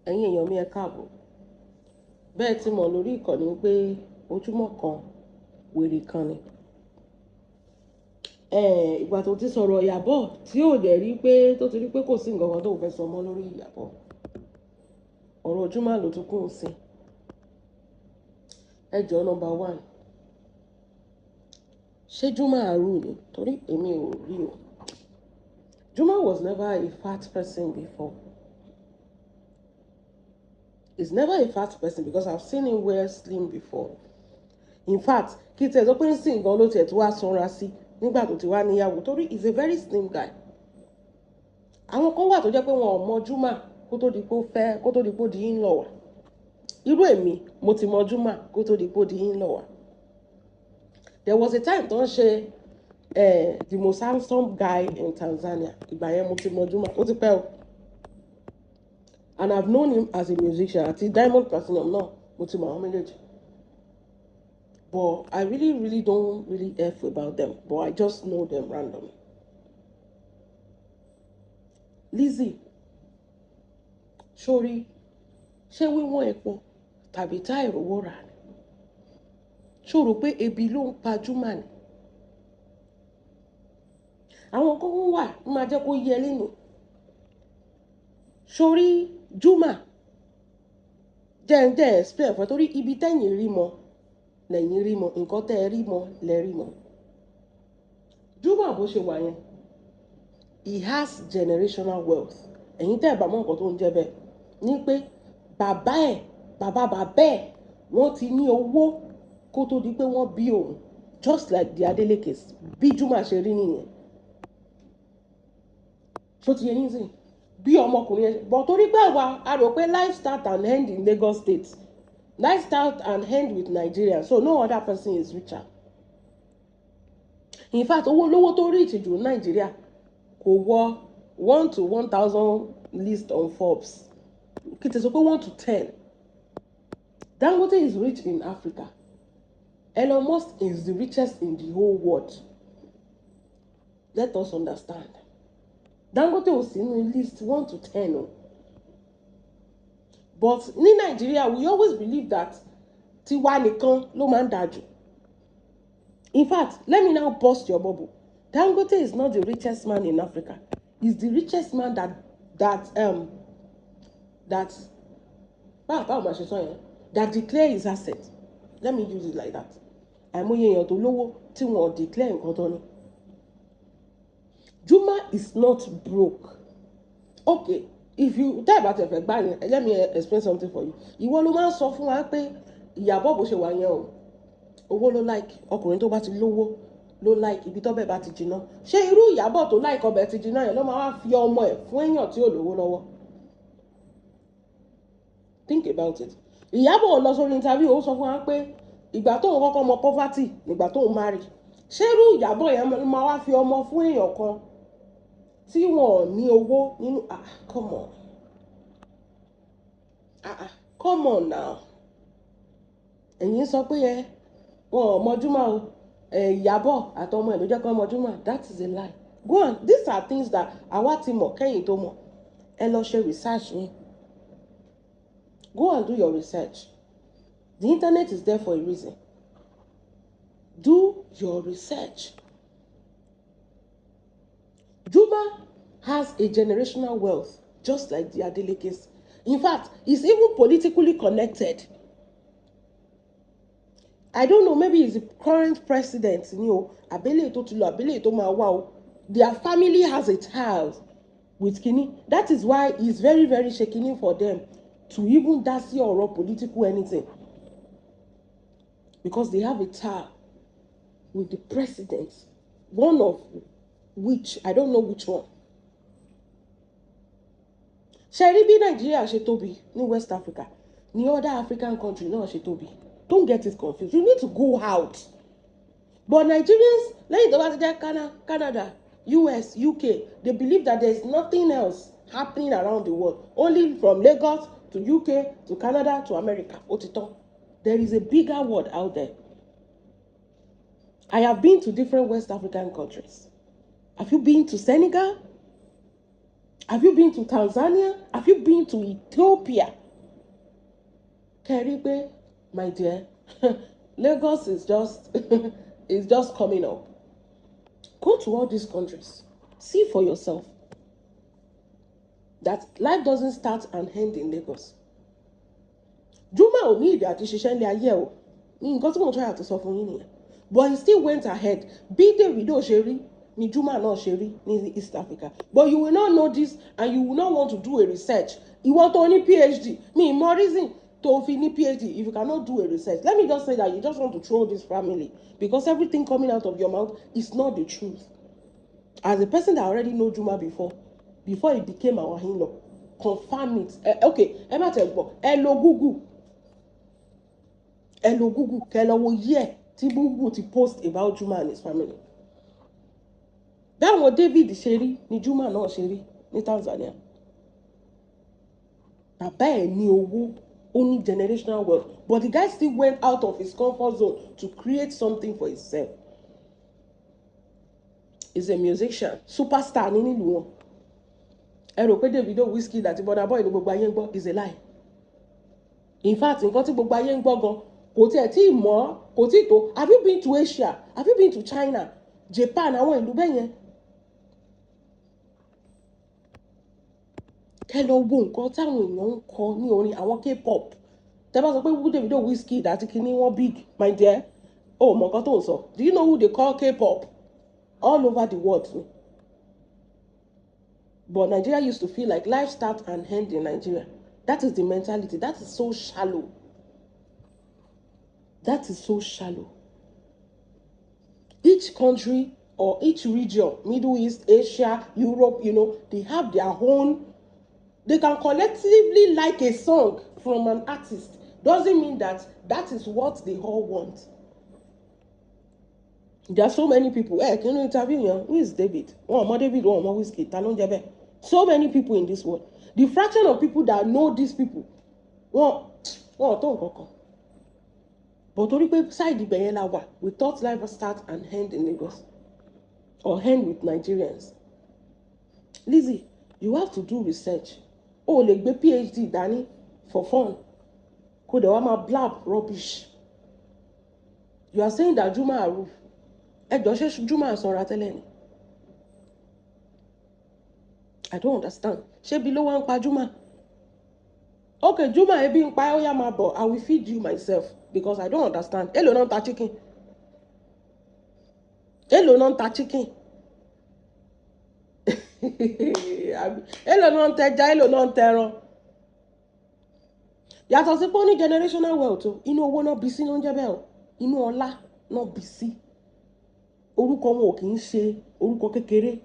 Ẹ̀yin èèyàn mi, ẹ káàbọ̀. Bẹ́ẹ̀ tí mọ̀ lórí ìkànnì pé ojúmọ́ kan, wèrè kan ni. Ìgbà tó ti sọ̀rọ̀ Ìyábọ̀ tí ò dẹ̀ rí pé tó ti rí pé kò sí nǹkan kan tó fẹ́ sọ mọ́ lórí Ìyábọ̀. Ọ̀rọ̀ Juma ló tún kún sí. Ẹ jọ̀ọ́, number one. Ṣé Juma rù ni? Torí èmi ò rí o. Juma was never a fat person before. He's never a fat person because I've seen him wear slim before. In fact, kí tẹ̀ sọ pé ń sìn gan ló tiẹ̀ tó wá sanra sí nígbà tó ti wá níyàwó, torí he's a very slim guy. Àwọn kan wà tó jẹ́ pé wọn ò mọ Juma kó tó di pé ó fẹ́, kó tó di pé ó di in-law wá. Irú èmi, mo ti mọ Juma kó tó di pé ó di in-law wá. There was a time tó ń ṣe the most handsome guy in Tanzania. Ìgbà yẹn mo ti mọ Juma, ó ti pẹ́ o. And I've known him as a musician àti Diamond Platinum náà, mo ti mọ àwọn méjèèjì. But I really really don't really f about them, but I just know them randomly. Lizzy, sórí ṣé wíwọ́n epo tàbí tá ìrówó rà ni? Ṣó rò pé ebi ló ń pa Juma ni? Àwọn kan wà máa jẹ́ kó yẹ lẹ́nu. Sórí Juma, jẹ́ ń jẹ́ explain fún ẹ, torí ibi tẹ́yìn rí mọ lẹ́yìn rí mọ, nǹkan tẹ́ ẹ rí mọ lẹ́ rí mọ. Juma bó ṣe wà yẹn, he has generational wealth. Ẹ̀yin tẹ́ ẹ̀ bá mọ̀ nǹkan tó ń jẹ́ bẹ́ẹ̀ ní pé bàbá ẹ̀, bàbá bàbá ẹ̀, wọ́n ti ní owó kó tó di pé wọ́n bí òun, just like the Adelekes. Bí Juma ṣe rí nìyẹn. Ṣó ti yẹ yín sìn bí ọmọkùnrin yẹn? But torí pé àwa a rò pé life start and end in Lagos State, life start and end with Nigeria, so no other person is richer. In fact, owó lówó tó rich jù ní Nàìjíríà kò wọ 1 to 1,000 list on Forbes, kí n tẹ sọ pé 1 to 10. Dangote is rich in Africa. Elon Musk is the richest in the whole world. Let us understand, Dangote ò sí ní list 1 to 10 o. But ní Nàìjíríà, we always believe that tiwa nìkan ló máa ń dáa jù. In fact, let me now burst your bubble. Dangote is not the richest man in Africa. He's the richest man that báwo máa ṣe sọ yẹn, that declare his asset. Let me use it like that. Àìmọye èèyàn tó lówó tí wọn ò declare nǹkan tó ní. Juma is not broke. Okay, if you tẹ́ ẹ̀ bá tẹ̀ fẹ́ gbá yẹn, let me explain something for you. Ìwọ ló máa ń sọ fún wa pé Ìyábọ̀ bó ṣe wà yẹn o, owó ló like, ọkùnrin tó bá ti lówó ló like, ibi tọ́bẹ̀ bá ti jiná. Ṣé irú Ìyábọ̀ tó like ọbẹ̀ ti jiná yẹn ló máa wá fi ọmọ ẹ̀ fún èèyàn tí ò lówó lọ́wọ́? Think about it. Ìyábọ̀ lọ sórí interview, ó sọ fún wa pé ìgbà tóun kọ́kọ́ mọ poverty nígbà tóun marry. Ṣé irú Ìyábọ̀ yẹn máa wá fi ọmọ fún èèyàn kan tí wọn ò ní owó nínú? Ah, come on. Ah ah, come on now. Ẹ̀yin sọ pé ẹ wọn ò mọ Juma o, Ìyábọ̀ àtọmọ ẹ̀ ló jẹ́ kó mọ Juma. That is a lie. Go on, these are things that àwa ti mọ̀ kẹ́yìn tó mọ̀. Ẹ lọ ṣe research yín. Go and do your research. The internet is there for a reason. Do your research. Juma has a generational wealth just like the Adelekes. In fact, he's even politically connected. I don't know, maybe he's the current president ni o, abẹ́lé tó ti lọ, abẹ́lé tó máa wá o. Their family has a child with kini. That is why he's very very shaking for them to even dá sí ọ̀rọ̀ political anything, because they have a child with the president, one of which I don't know which one. Ṣe rí bí Nàìjíríà ṣe tóbi ní West Africa ní other African country náà ṣe tóbi. Don't get it confused. You need to go out. But Nigerians, lẹ́yìn tó bá ti jẹ́ Canada, US, UK, they believe that there is nothing else happening around the world, only from Lagos to UK to Canada to America, ó ti tán. There is a bigger world out there. I have been to different West African countries. Have you been to Senegal? Have you been to Tanzania? Have you been to Ethiopia? Kẹ́rí pé, my dear, Lagos is just is just coming up. Go to all these countries. See for yourself that life doesn't start and end in Lagos. Juma ò ní ìdí àti ṣiṣẹ́ ilé ayé o. Nǹkan tí mo try àti sọ fún yín nìyẹn. But he still went ahead. Bí Davido ṣe rí ni Juma náà ṣe rí ní East Africa. But you will not know this and you will not want to do a research. Ìwọ tó ní PhD, mi mọ reason tó fi ní PhD if you cannot do a research. Let me just say that you just want to troll this family because everything coming out of your mouth is not the truth. As a person that already know Juma before he became our in-law, confirm it. Okay, ẹ má tẹ̀ gbọ́, ẹ lo Google. Ẹ lo Google, kẹ́ lọ wo year tí Google ti post about Juma and his family. Báwọn David ṣe rí ni Juma náà ṣe rí ní Tanzania. Bàbá ẹ̀ ní owó, ó ní generational wealth, but the guy still went out of his comfort zone to create something for himself. He's a musician, superstar ní nílùú wọn. Ẹ rò pé Davido, Wizkid àti Burna Boy ní gbogbo ayé ń gbọ́, is a lie. In fact, nǹkan tí gbogbo ayé ń gbọ́ gan kò tiẹ̀ tí ì mọ̀, kò tí ì tó. Have you been to Asia? Have you been to China, Japan, àwọn ìlú bẹ́ẹ̀ yẹn? Kẹ́ lọ wo nǹkan táwọn èèyàn ń kọ ní orin àwọn K-pop. Tẹ́ bá sọ pé who Davido, Wizkid àti kinní wọn big, my dear, o mọ̀ nǹkan tó ń sọ. Do you know who they call K-pop? All over the world ni. But Nigeria used to feel like life start and end in Nigeria. That is the mentality. That is so shallow. That is so shallow. Each country or each region, Middle East, Asia, Europe, they have their own. They can collectively like a song from an artist. Doesn't mean that that is what they all want. There are so many people. Hey, can you interview yẹn? Who is David? Wọn ò mọ David, wọn ò mọ Wizkid, ta ló ń jẹ́ bẹ́ẹ̀? So many people in this world. The fraction of people that know these people, wọn ò tó nǹkan kan. But torí pé side ibẹ̀ yẹn la wà, we thought life start and end in Lagos or end with Nigerians. Lizzy, you have to do research. O lè gbé PhD dání for fun. Kó dẹ̀ wá máa blab rubbish. You are saying that Juma Aruf, ẹ jọ, ṣé Juma sanra tẹ́lẹ̀ ni? I don't understand. Ṣé bí ló wá ń pa Juma? Okay, Juma, ebi ń pa ẹ́, ó yá, máa bọ̀. I will feed you myself because I don't understand. Èló náà ń ta chicken? Èló náà ń ta chicken? Èló náà ń tẹja? Èló náà ń tẹran? Yàtọ̀ sí pé ó ní generational wealth o, inú owó náà bí sí ló ń jẹ́ bẹ́ẹ̀ o, inú ọlá náà bí sí. Orúkọ wọn ò kì í ṣe orúkọ kékeré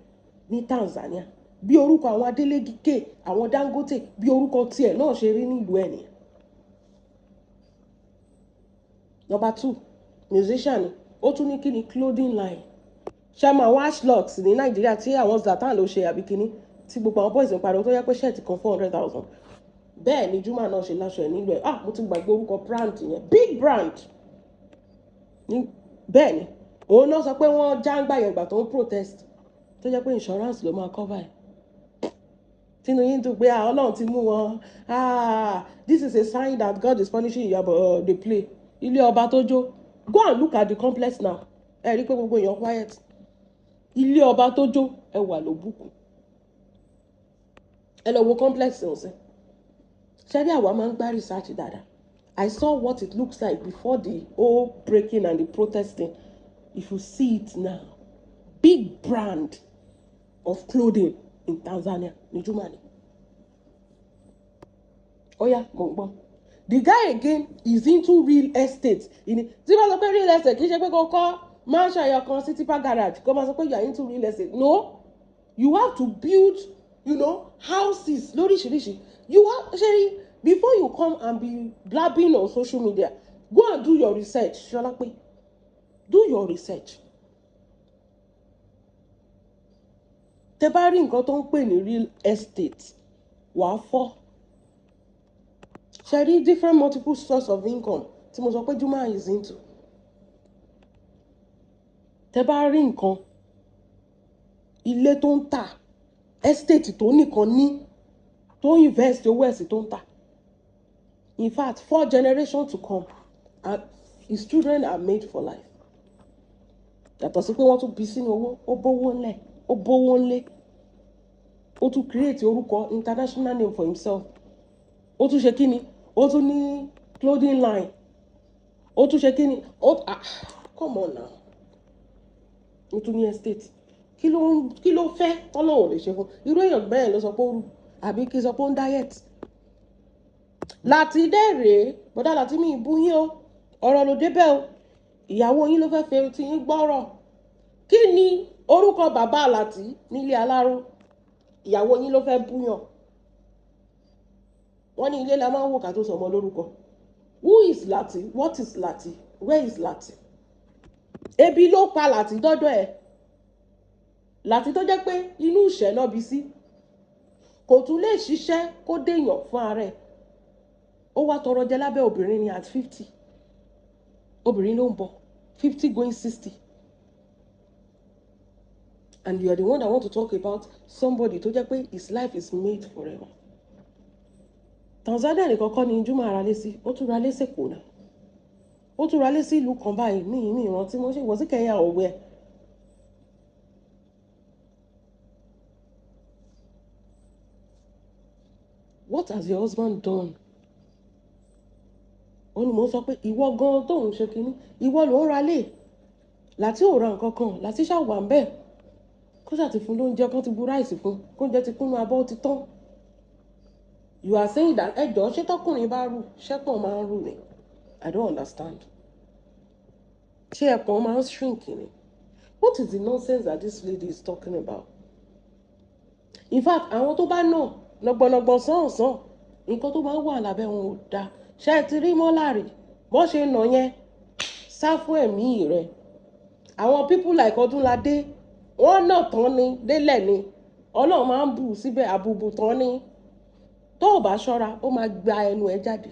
ní Tanzania. Bí orúkọ àwọn Adeleke, àwọn Dangote, bí orúkọ tiẹ̀ náà ṣe rí nílùú ẹ̀ nìyẹn. Number two, musician ni. Ó tún ní kíni, clothing line. Ṣé mọ àwọn Ashlocks ní Nàìjíríà tí àwọn Zlatan ló ṣe àbí kíní tí gbogbo àwọn boys ń pariwo tó yẹ pé shirt kan 400,000? Bẹ́ẹ̀ ni Juma náà ṣe láṣọ ẹ̀ nílùú ẹ̀. Ah, mo ti gbàgbé orúkọ brand yẹn, big brand ní. Bẹ́ẹ̀ ni òun náà sọ pé wọ́n já ń gbà yẹn gbà tó ń protest, tó jẹ́ pé insurance ló máa cover ẹ̀. Tínú yín dùn pé, ah, Ọlọ́run ti mú wọn, ah, this is a sign that God is punishing you, but they play. Ilé ọba tó jó, go and look at the complex now. Ẹ rí i pé gbogbo èèyàn quiet. Ilé ọba tó jó, ẹ wà ló bùkún. Ẹ lọ wo complex ọ̀sẹ̀. Ṣẹ́rí, àwa máa ń gbá research dáadáa. I saw what it looks like before the whole breaking and the protesting. If you see it now, big brand of clothing in Tanzania ní Juma ni. Ó yá, mo ń gbọ́. The guy again is into real estate. Ìní tí wọ́n sọ pé real estate, kì í ṣe pé kó kọ́ mansion ẹyọ kan sí tipper garage, kó máa sọ pé you are into real estate. No, you have to build houses lóríṣiríṣi. You have, ṣe before you come and be blabbing on social media, go and do your research. Ṣọlápé, do your research. Tẹ bá rí nǹkan tó ń pè ní real estate, wàá fọ́. Ṣe rí different multiple source of income tí mo sọ pé Juma is into? Tẹ bá rí nǹkan ilé tó ń tà, Estate tó nìkan ní tó invest owó ẹ̀sìn tó ń tà. In fact, four generations to come, and his children are made for life. Yàtọ̀ sí pé wọ́n tún bí sínú owó, ó bówó ńlẹ̀, ó bówó ńlẹ̀, ó tún create orúkọ, international name for himself. Ó tún ṣe kíni, ó tún ní clothing line. Ó tún ṣe kíni, ó, ah, come on now, ó tún ní estate. Kí ló fẹ́ tọ́lọ́run lè ṣe fún irú èèyàn bẹ́ẹ̀? Ló sọ pé ó rù àbí kí sọ pé ó ń diet láti dé rèé. Bọ́dá láti mi ìbú yín o, ọ̀rọ̀ ló débẹ̀ o. Ìyàwó yín ló fẹ́ fẹ́ tí yín gbọ́rọ̀. Kí ni orúkọ bàbá Láti nílé Aláró? Ìyàwó yín ló fẹ́ búyàn. Wọ́n ní ilé la máa ń wò ká tó sọmọ lórúkọ. Who is Lati? What is Lati? Where is Lati? Ebi ló pa Lati dọ́dọ̀ ẹ̀. Lati tó jẹ́ pé inú ìṣẹ́ náà bí sí, kò tún lè ṣiṣẹ́ kó déèyàn fún ara ẹ̀. Ó wá tọrọ jẹ lábẹ́ obìnrin ní at 50. Obìnrin ló ń bọ̀, 50 going 60, and you are the one that want to talk about somebody tó jẹ́ pé his life is made forever. Tanzania nìkan kọ́ ni Juma ra lé sí. Ó tún ra lé sèkó náà, ó tún ra lé sí ìlú kan báyìí ní ìmí ìrántí mo ṣe wọ́n sí Kenya òwe ẹ̀. What has your husband done? Ó ní mò ń sọ pé ìwọ gan tó ń ṣe kínní, ìwọ ló ń ra lé. Láti ò ra nǹkan kan, láti ṣàwà ń bẹ́ẹ̀, kó ṣàti fún lóúnjẹ, kó ti bu rice fún, kóúnjẹ ti kúnnú abọ́, ó ti tán. You are saying that ẹjọ́ ṣé tọkùnrin bá rù, ṣẹ́pọ̀n máa ń rù ni? I don't understand. Ṣé ẹ̀pọ̀n máa ń shrink ni? What is the nonsense that this lady is talking about? In fact, àwọn tó bá nà nọgbọnọgbọn sánsan, nǹkan tó máa ń wà lábẹ́ wọn ò dáa. Ṣé ẹ ti rí mọ́lárì bó ṣe nà yẹn? Sá fún ẹ̀mí rẹ̀. Àwọn people like Ọdúnládé, wọ́n nà tán ni délẹ̀ ni. Ọlọ́run máa ń bù síbẹ̀, àbùbù tán ni. Tó o bá ṣọ́ra, ó máa gba ẹnu ẹ jáde.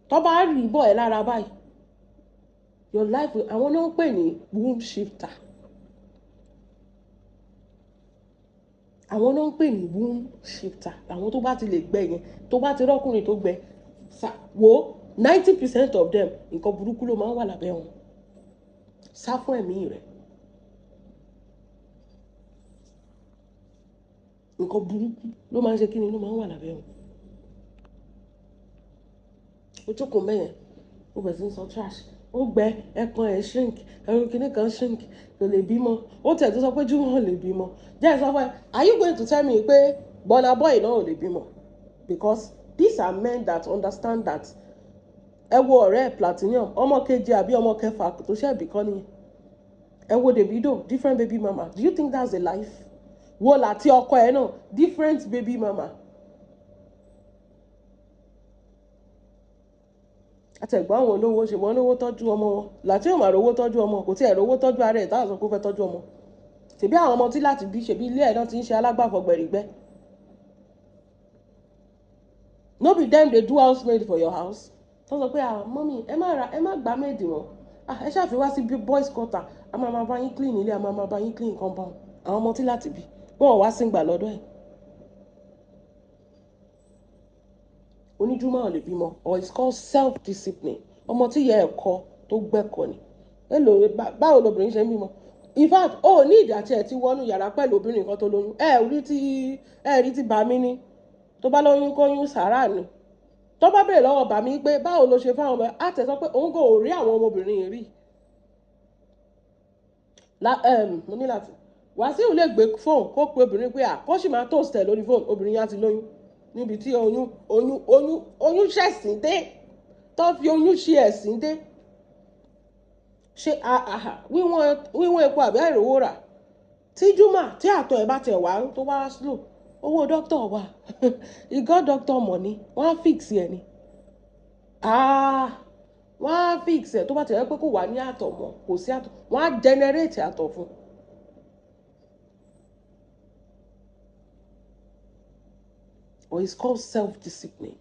Tó bá rí bọ̀ ẹ́ lára báyìí, your life will. Àwọn náà ń pè ní womb shifter. Àwọn náà ń pè ní womb shifter. Àwọn tó bá ti lè gbẹ yẹn, tó bá ti rọ́kùnrin tó gbẹ wo, 90% of them, nǹkan burúkú ló máa ń wà lábẹ́ wọn. Sá fún ẹ̀mí rẹ̀. Nǹkan burúkú ló máa ń ṣe kíni, ló máa ń wà lábẹ́ wọn. Ó jókòó mẹ́yẹn, ó bẹ̀rẹ̀ sí ń sọ trash. Ó gbẹ, ẹpọn ẹ̀ shrink, ẹrù kìíní kan shrink, kò lè bímọ. Ó tẹ̀ tó sọ pé Jùmọ̀ lè bímọ. Jẹ́ ẹ sọ fún ẹ, are you going to tell me pé Burna Boy náà ò lè bímọ? Because these are men that understand that. Ẹ wo ọ̀rẹ́ Platinum, ọmọ keje àbí ọmọ kẹfà tó ṣẹ̀ bí kọ́ nìyẹn. Ẹ wo Davido, different baby mama. Do you think that's a life? Wo láti ọkọ ẹ náà, different baby mama. Àtẹ̀gbọ́n àwọn olówó ṣe wọ́n lówó tọ́jú ọmọ wọn. Láti ò mà rówó tọ́jú ọmọ, kò tí ẹ̀ rówó tọ́jú ara ẹ̀ táwọn sọ pé ó fẹ́ tọ́jú ọmọ. Ṣèbí àwọn ọmọ tí láti bí, ṣèbí ilé ẹ̀ náà ti ń ṣe alágbàfọ̀ gbẹ̀rìgbẹ́. No be them dey do housemaid for your house? Tó sọ pé, "Ah, mummy, ẹ má ra, ẹ má gbá maid wọn. Ah, ẹ ṣáà fi wá sí boys quarter, a máa máa bá yín clean ilé, a máa máa bá yín clean compound." Àwọn ọmọ tí láti bí wọn ò wá sí gbà lọ́dọ̀ ẹ̀. Oníjúmọ́ ò lè bímọ, or it's called self-discipline. Ọmọ tí ìyá ẹ̀ kọ́ tó gbẹ́kọ̀ ni. Èlò báwo lobìnrin ṣe ń bímọ? In fact, ó ní ìdí àti ẹ̀ ti wọnú yàrá pẹ̀lú obìnrin kan tó lóyún. Ẹ rí ti bàmí ni. Tó bá lóyún kóyún sàrà ni. Tó bá béèrè lọ́wọ́ bàmí pé báwo ló ṣe fáwọn ọmọ ẹ, á tẹ̀ sọ pé òun kò rí àwọn ọmọbìnrin yìí rí. Mo ní láti Wàsíù lè gbé fóònù kó pe obìnrin pé à kó sì máa toast ẹ̀ lórí fóònù. Obìnrin yẹn á ti lóyún níbi tí oyún oyún oyún oyún ṣẹ̀sín dé, tó fi oyún ṣe ẹ̀sín dé. Ṣé wíwọ́n wíwọ́n epo àbí àìrówó rà tí Juma, tí àtọ̀ ẹ̀ bá tẹ̀ wá tó wá slow, owó dókítà wà. He got doctor money. Wọ́n á fix ẹ̀ ni. Wọ́n á fix ẹ̀. Tó bá tẹ̀ wẹ́ pé kò wá ní àtọ̀ mọ́, kò sí àtọ̀, wọ́n á generate àtọ̀ fún un. Or it's called self-discipline.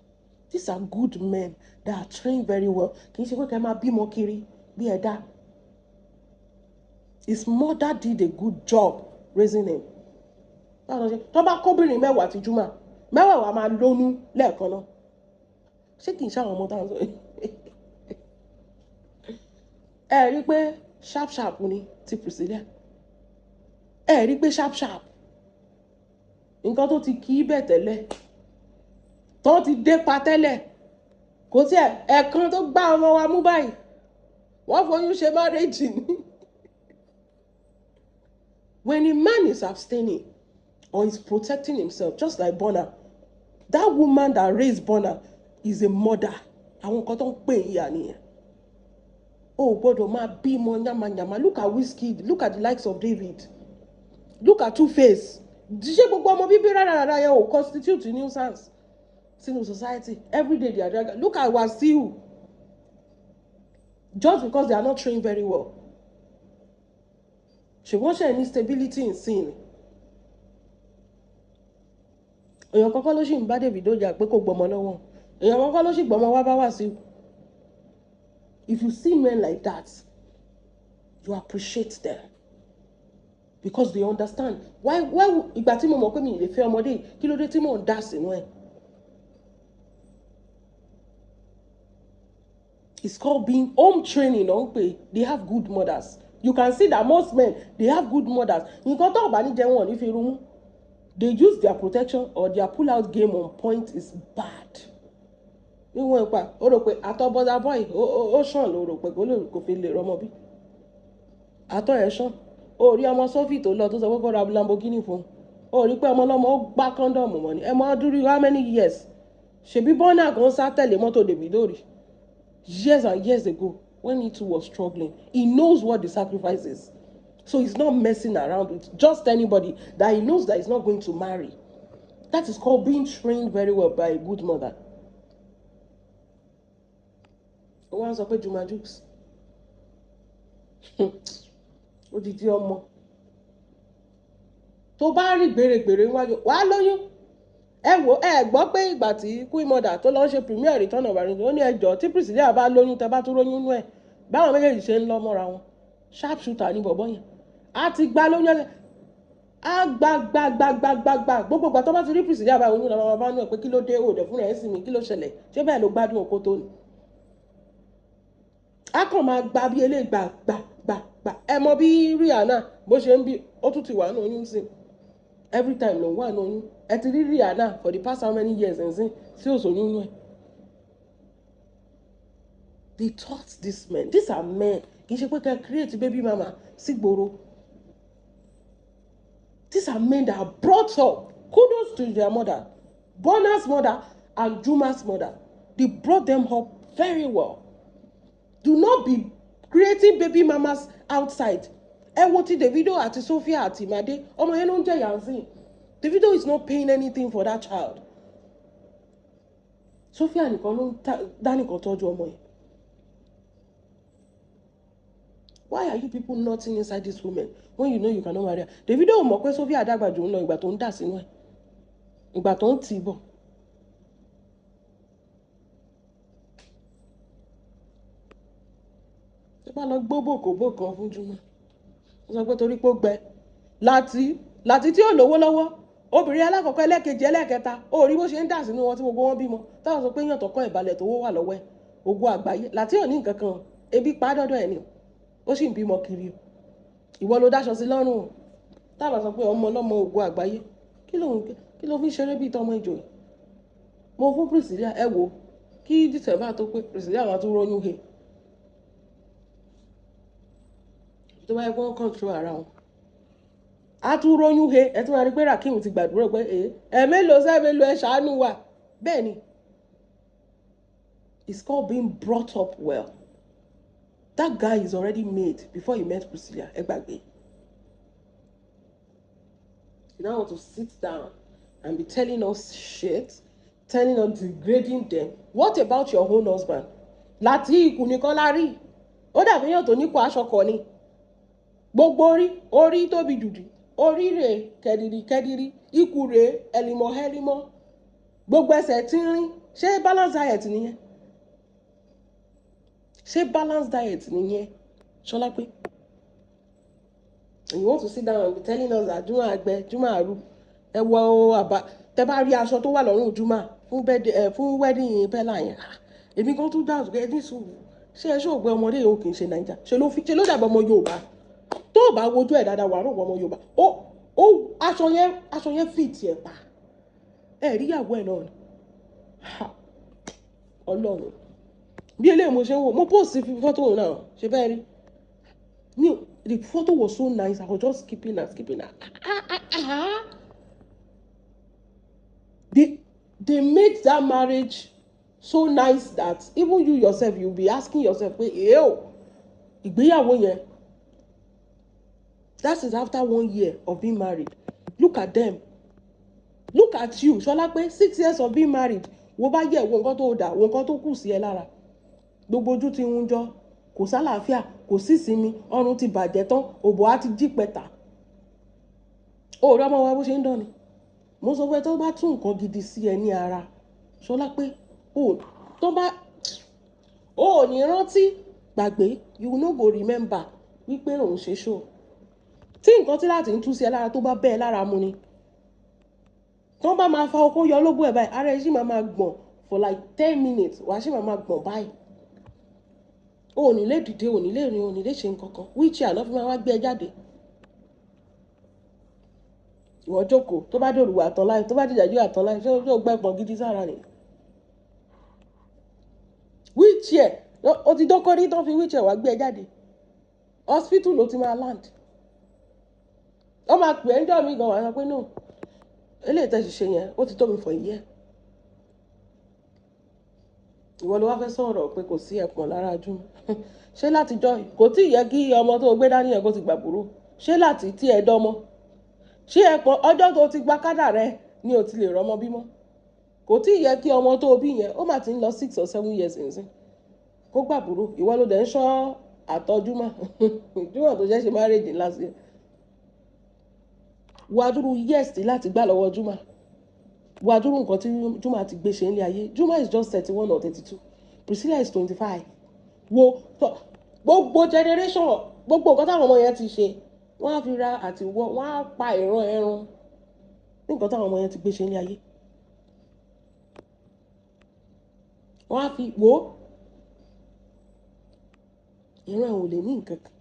These are good men that are trained very well. Kì í ṣe pé kẹ́ máa bímọ kiri bí ẹ̀dá. His mother did a good job raising him. Báwo ṣe tó bá kóbìnrin 10 ti Juma, 10 máa lóyún lẹ́ẹ̀kan náà. Ṣé kì í ṣàwọn ọmọ táwọn sọ yìí? Ẹ rí i pé sharp sharp ni ti Priscilla. Ẹ rí i pé sharp sharp, nǹkan tó ti kí bẹ̀ tẹ́lẹ̀, tó ti dé pa tẹ́lẹ̀, kò tí ẹ̀ ẹ̀kan tó gbá ọmọ wa mú báyìí, wọ́n foyún ṣe marriage ni. When a man is abstaining or is protecting himself, just like Burna, that woman that raised Burna is a mother. Àwọn nǹkan tó ń pè ìyá nìyẹn. O ò gbọ́dọ̀ máa bímọ yamayama. Look at Wizkid, look at the likes of David, look at Two-Face. Ṣé gbogbo ọmọ bíbí rárá yẹn ò constitute nuisance sínú society? Every day they are dragging. Look at Wasiu. Just because they are not trained very well. Ṣùgbọ́n ṣe ní stability in sin. Èèyàn kọ́kọ́ ló sì ń bá Davido jà pé kò gbọmọ lọ́wọ́. Èèyàn kọ́kọ́ ló sì gbọmọ wá bá Wasiu. If you see men like that, you appreciate them because they understand why ìgbà tí mo mọ̀ pé mi ì lè fẹ́ ọmọdé yìí, kí ló dé tí mò ń dá sínú ẹ̀? It's called being home training, ló ń pè. They have good mothers. You can see that most men, they have good mothers. Nǹkan tó bá ní jẹ wọn ò ní fi rúmú. They use their protection or their pull out game on point is bad. Níwọ̀n ipa, ó rò pé àtọ̀ bọ́dà boy ó ṣàn ló rò pé kò fi lè rọmọ bí. Àtọ̀ ẹ̀ ṣàn. Ó rí ọmọ Sophie tó lọ tó sọ pé kó ra Lamborghini fún un. Ó rí pé ọmọ ọlọ́mọ ó gbá kọ́ńdọ̀mù mọ́ ni. Ẹ mọ dúró how many years? Ṣèbí Burna kan sá tẹ̀lé mọ́tò Davido rí. Years and years ago, when he too was struggling, he knows what the sacrifice is. So he's not messing around with just anybody that he knows that he's not going to marry. That is called being trained very well by a good mother. Ó wá ń sọ pé Juma Jux. Odidi ọmọ. Tó bá rí gbèrègbèrè níwájú, wàá lóyún. Ẹ wò, ẹ gbọ́ pé ìgbà tí Queen Mother tó lọ ń ṣe premiere Return of Arrington, ó ní ẹjọ́ tí Priscilla bá lóyún, tẹ bá tún róyún nú ẹ̀. Báwọn méjèèjì ṣe ń lọ mọ́ra wọn. Sharp shooter ni bọ̀bọ́ yẹn. A ti gba lóyún ẹ̀. A gba gba gba gba gba gba. Gbogbo ìgbà tó bá ti rí Priscilla bá oyún làwọn bá nú ẹ̀ pé kí ló dé òde fúnra ẹ̀ sì mí, kí ló ṣẹlẹ̀? Ṣé bẹ́ẹ̀ ló gbádùn oko tó ni? A kàn máa gba bí eléyìí gbà gbà gbà gbà. Ẹ mọ bí Rihanna bó ṣe ń bí, ó tún ti wà nínú oyún sí. Every time ló ń wà nínú oyún. Ẹ ti rí Rihanna for the past how many years ǹsìn tí ò sóyún nú ẹ̀. They taught these men. These are men. Kì í ṣe pé kẹ́ create baby mama sígboro. These are men that are brought up. Kudos to their mother, Burna's mother and Juma's mother. They brought them up very well. Do not be creating baby mamas outside. Ẹ wo ti Davido àti Sophia àti Made, ọmọ yẹn ló ń jẹ yànzín. Davido is not paying anything for that child. Sophia nìkan ló ń dá nìkan tọ́jú ọmọ yẹn. Why are you people nothing inside this woman when you know you cannot marry her? Davido ò mọ̀ pé Sophia dàgbà jù ń lọ ìgbà tó ń dà sínú ẹ̀, ìgbà tó ń tì í bọ̀. Tó bá lọ gbó bòkòbò kan fún Juma, ó sọ pé torí pé ó gbẹ láti tí ò lówó lọ́wọ́, obìnrin alákọ̀ọ́kọ́, ẹlẹ́kejì, ẹlẹ́kẹta, ó rí bó ṣe ń dà sínú wọn tí gbogbo wọn bímọ. Táwọn sọ pé yàn tọkọ ìbalẹ̀ tó wà lọ́wọ́ ẹ̀, ògo àgbáyé láti ò ní nǹkan kan, ebi pa á dọ́dọ̀ ẹ̀ ni o, ó sì ń bímọ kiri o. Ìwọ ló dáṣọ sí lọ́rùn o. Táwọn sọ pé ọmọ ọlọ́mọ ògo àgbáyé, kí ló fi ń ṣeré bíi tọmọ ìjòyè? Mo fún Priscilla, ẹ wò kí December tó pé Priscilla máa tún róyún he. Tó bá yẹ kó control ara wọn, a tún róyún he. Ẹ tún máa rí pé Rakim ti gbàdúrà pé ẹ mélòó sẹ́ mélòó ẹ ṣàánú wa. Bẹ́ẹ̀ ni, it's called being brought up well. That guy is already made before he met Priscilla. Ẹ gbàgbé. You now want to sit down and be telling us shit, telling us, degrading them. What about your own husband? Láti ikùn nìkan la rí. Ó dàbí èèyàn tó nípò aṣọ kọ ni. Gbogbo orí, orí tóbi jùjù, orí rè kẹ̀dìrì kẹ̀dìrì, ikùn rè ẹ̀lìmọ̀ ẹ̀lìmọ̀. Gbogbo ẹsẹ̀ tínrín. Ṣé balance diet nìyẹn? Ṣé balance diet nìyẹn? Ṣọlá pé. And you want to sit down and be telling us that Juma àgbẹ̀, Juma àrú. Ẹ wọ àbá tẹ bá rí aṣọ tó wà lọ́rùn Juma fún birthday ẹ, fún wedding Bella yẹn. Ah, èmi kan tún dáhùn pé ẹ ní sùúrù, ṣé ẹ ṣó gbé ọmọdé yìí, ó kì í ṣe Naija, ṣe ló fi ṣe ló dàbí ọmọ Yorùbá. Tó o bá wojú ẹ̀ dáadáa, wàá rò wọ ọmọ Yorùbá. Ó aṣọ yẹn fit ẹ̀ pa. Ẹ rí ìyàwó ẹ̀ náà ni. Ha, Ọlọ́run, bí eléyìí mo ṣe ń wò, mo post fọ́tò náà, ṣe bẹ́ẹ̀ rí mi. The photo was so nice. I was just skipping and skipping. Ah ah ah ah, they made that marriage so nice that even you yourself, you be asking yourself pé, "Ew, ìgbéyàwó yẹn." That is after one year of being married. Look at them, look at you, Ṣọlápé. 6 years of being married, wo bá yẹ, wo nǹkan tó dà, wo nǹkan tó kù sí ẹ lára. Gbogbo ojú ti ń jọ, kò sálàáfíà, kò sí ìsinmi, ọrùn ti bàjẹ́ tán, òbò á ti jí pẹ̀tà. Òòrùn ọmọ wa bó ṣe ń dán ni. Mo sọ fún ẹ, tó bá tún nǹkan gidi sí ẹ ní ara, Ṣọlápé, o tó bá o ò ní rántí gbàgbé. You no go remember wípé òun ṣe show. Tí nǹkan tí láti ń tú sí ẹ lára tó bá bẹ́ẹ̀ lára mu ni, tó bá máa fa okó yọ lóbó ẹ̀ báyìí, ara ẹ̀ sì máa máa gbọ̀n for like 10 minutes, wàá sì máa máa gbọ̀n báyìí. O ò ní lè dìde, o ò ní lè rìn, o ò ní lè ṣe nǹkan kan. Wheelchair ló fi máa wá gbé ẹ jáde. Ìwọ jókòó, tó bá dòrò wà tán láì, tó bá dìjà yóò àtàn láì. Ṣé o gbẹ́pọ̀n gidi sára ni? Wheelchair o ti dókòrí tó fi wheelchair wá gbé ẹ jáde. Hospital ló ti máa land. Wọ́n máa pè é ń jọ́ mi gan, wà á sọ pé no, eléyìí tẹ́ ṣe yẹn, ó ti tó mi for a year. Ìwọ ló wá fẹ́ sọ̀rọ̀ pé kò sí ẹ̀pọ̀n lára jù. Ṣé látijọ́ kò tí ì yẹ kí ọmọ tó gbé dání yẹn kó ti gbàbúrò? Ṣé láti tí ẹ dánmọ́? Ṣé ẹ̀pọ̀n ọjọ́ tó ti gba kádà rẹ ni ò ti lè rọ́mọ bímọ? Kò tí ì yẹ kí ọmọ tó bí yẹn, ó mà ti ń lọ 6 or 7 years nsìn, kó gbàbúrò. Ìwọ ló dẹ̀ ń ṣọ́ àtọ́júmọ́ júmọ̀ tó ṣẹ̀ṣẹ̀ marriage last year. Wàá dúró years tí láti gbà lọ́wọ́ Juma. Wàá dúró nǹkan tí Juma ti gbé ṣe nílé ayé. Juma is just 31 or 32, Priscilla is 25. Wo gbogbo generation, gbogbo nǹkan táwọn ọmọ yẹn ti ṣe, wọ́n á fi ra àti wọ́, wọ́n á pa ìran ẹran ní nǹkan táwọn ọmọ yẹn ti gbé ṣe nílé ayé. Wọ́n á fi wò ó, ìran ẹ̀ ò lè ní nǹkan kan.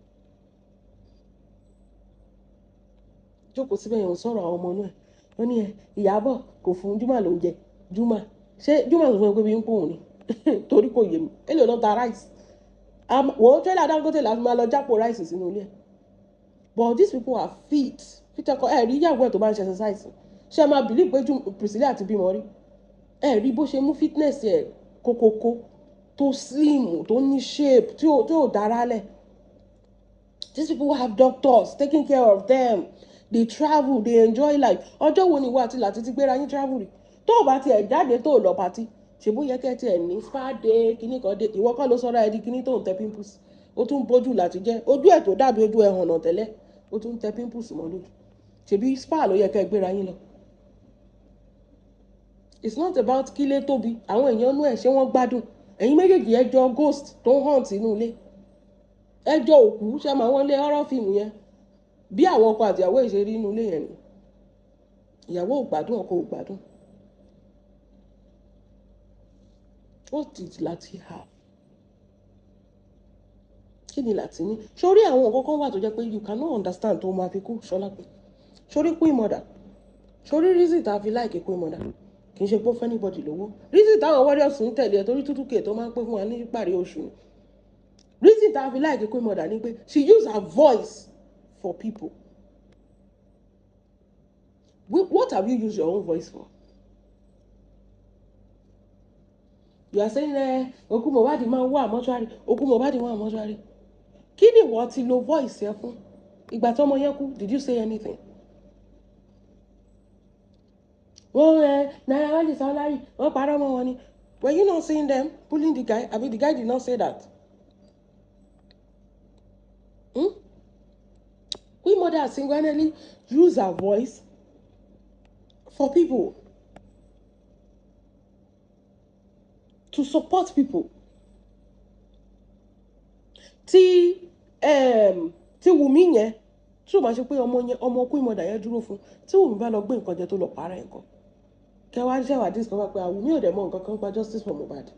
Jókòó síbẹ̀ yẹn, ò sọ̀rọ̀ àwọn ọmọ inú ẹ̀. Ó ní ẹ Ìyábọ̀ kò fún Juma lóúnjẹ. Juma, ṣé Juma sọ fún ẹ pé bí ń pòun ni? Torí kò yé mi. Èlò náà ta rice wò ó, trailer Dangote la fi máa lọ jápò rice sínú ilé ẹ̀. But these people are fit fit. Ẹkọ ẹ rí ìyàwó ẹ tó bá ń ṣe exercise, ṣé ẹ máa believe pé Priscilla ti bímọ rí? Ẹ rí bó ṣe mú fitness ẹ kókókó, tó slim, tó ní shape, tí ò dára lẹ̀. These people have doctors taking care of them. They travel, they enjoy life. Ọjọ́ wo ni ìwọ àti Láti ti gbéra yín travel rí? Tó o bá tiẹ̀ jáde, tó o lọ party, ṣe bó yẹ kẹ́ tiẹ̀ ní spa day, kíní kan dé. Ìwọ kọ́ ló sọ́ra ẹ di kíní tó ń tẹ pimples? Ó tún bójú láti jẹ́ ojú ẹ̀ tó dàbí ojú ẹ̀ hànà tẹ́lẹ̀, ó tún tẹ pimples mọ́ lójú. Ṣebí spa ló yẹ kẹ́ gbéra yín lọ. It's not about kílé tóbi, àwọn èèyàn inú ẹ̀, ṣé wọ́n gbádùn? Ẹ̀yin méjèèjì, ẹjọ́ ghost tó ń haunt inú ilé, ẹjọ́ òkú. Ṣe máa wọ́n lé horror film yẹn, bí àwọn ọkọ àti ìyàwó ìṣe rí inú ilé yẹn ni. Ìyàwó ò gbádùn, ọkọ ò gbádùn. What did Lati have? Kí ni Lati ní? Sórí àwọn nǹkan kan wà tó jẹ́ pé you cannot understand tó máa fi kú. Ṣọlá pé sórí Queen Mother, sórí reason tá a fi like Queen Mother, kì í ṣe pé ó fẹ́ anybody lówó. Reason táwọn warriors ń tẹ̀lé ẹ, torí tútù kè tó máa ń pín fún wa ní ìparí oṣù ni. Reason tá a fi like Queen Mother ni pé she use her voice for people. What have you used your own voice for? You are saying, eh, òkú Mohbad máa ń wà mọ́ṣúárì, òkú Mohbad wà mọ́ṣúárì. Kí ni ìwọ ti lo voice ẹ fún? Ìgbà tí ọmọ yẹn kú, did you say anything? Wọ́n ẹ Naira Marley salary, wọ́n parọ́ mọ́ wọn ni. Were you not seeing them pulling the guy? Abi the guy did not say that? Hmm? Queen Mother single-handedly use her voice for people, to support people. Tí Wùmí yẹn Tí o bá ṣe pé ọmọ yẹn, ọmọ Queen Mother yẹn dúró fún, tí Wùmí bá lọ gbé nǹkan jẹ tó lọ para ẹ̀ nǹkan, kẹwàá ṣẹ̀wá discover pé Wùmí ò dẹ̀ mọ nǹkan kan gba justice for Mohbad.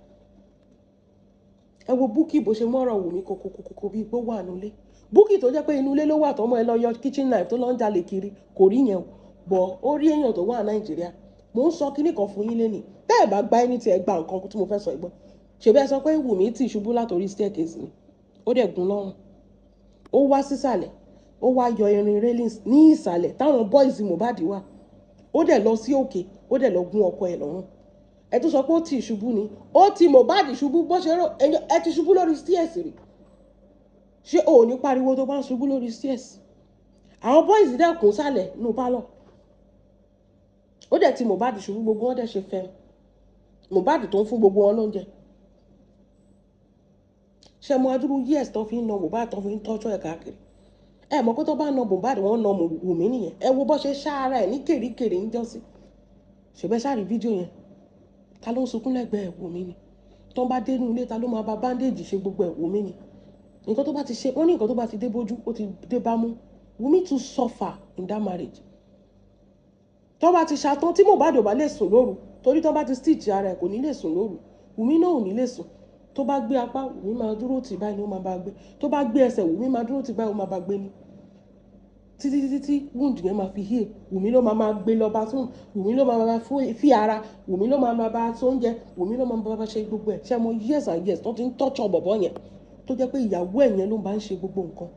Ẹ wo Bukky bó ṣe mọ́rọ̀ Wùmí kókókókó bíi pé ó wà nílé. Bukky tó jẹ́ pé inú ilé ló wà, tọmọ ẹ lọ yọ kitchen knife tó lọ ń jalè kiri, kò rí yẹn o, bọ̀ ó rí èèyàn tó wà Nàìjíríà. Mò ń sọ kinní kan fún yín lénìí, tẹ́ ẹ̀ bá gba ẹni tí ẹ gba nǹkan tí mo fẹ́ sọ ìgbọ́. Ṣèbí ẹ sọ pé Wùmí tì ṣubú látòrí staircase ni, ó dẹ̀ gún lọ́rùn, ó wá sísàlẹ̀, ó wá yọ irin railings ní ìsàlẹ̀ táwọn boys Mohbad wà, ó dẹ̀ lọ sí òkè, ó dẹ̀ lọ gún ọkọ ẹ̀ lọ́rùn. Ẹ tún sọ pé ó tì ṣubú ni, ó ti Mohbad ṣubú bó ṣe rò. Ẹ ti ṣubú lórí stairs rí? Ṣé o ò ní pariwo tó bá ń ṣubú lórí stairs? Àwọn boys dẹ̀ kún sálẹ̀ nínú pálọ̀, ó dẹ̀ ti Mohbad ṣubú, gbogbo wọn dẹ̀ ṣe fẹ́ Mohbad tó ń fún gbogbo wọn lóúnjẹ. Ṣe mo adúrú years tó fi ń na Mohbad, tó fi ń tọ́jú ẹ̀ káàkiri? Ẹ mọ̀ pé tó bá na Mohbad, wọ́n na Wùmí nìyẹn. Ẹ wo bó ṣe ṣá ara ẹ̀ ní kèríkèrè ń jọ́sí. Ṣèbẹ́ ṣáà rí fídíò yẹn? Ta ló ń sunkún lẹ́gbẹ̀ẹ́? Wùmí ni. Tó ń bá dé inú ilé, ta ló máa bá bandage ṣe gbogbo ẹ̀? Wùmí ni. Nǹkan tó bá ti ṣe wọ́n ní nǹkan tó bá ti dé bójú, ó ti dé bámú. Wùmí too suffer in that marriage. Tó bá ti ṣàtàn tí Mohbad ò bá lè sùn lóru, torí tó bá ti stitch ara ẹ̀, kò ní lè sùn lóru. Wùmí náà ò ní lè sùn. Tó bá gbé apá, Wùmí máa dúró tì báyìí ni ó máa bá gbé. Tó bá gbé ẹsẹ̀, Wùmí máa dúró tì báyìí, ó máa bá gbé ni, títí títí tí wound yẹn máa fi heal. Wùmí ló máa máa gbé lọ bathroom, Wùmí ló máa máa fi ara, Wùmí ló máa máa bá tó oúnjẹ, Wùmí ló máa bá ṣe gbogbo ẹ̀. Ṣé mo years and years tó ti ń tọ́jú bọ̀bọ̀ yẹn, tó jẹ́ pé ìyàwó ẹ̀ yẹn ló bá ń ṣe gbogbo nǹkan?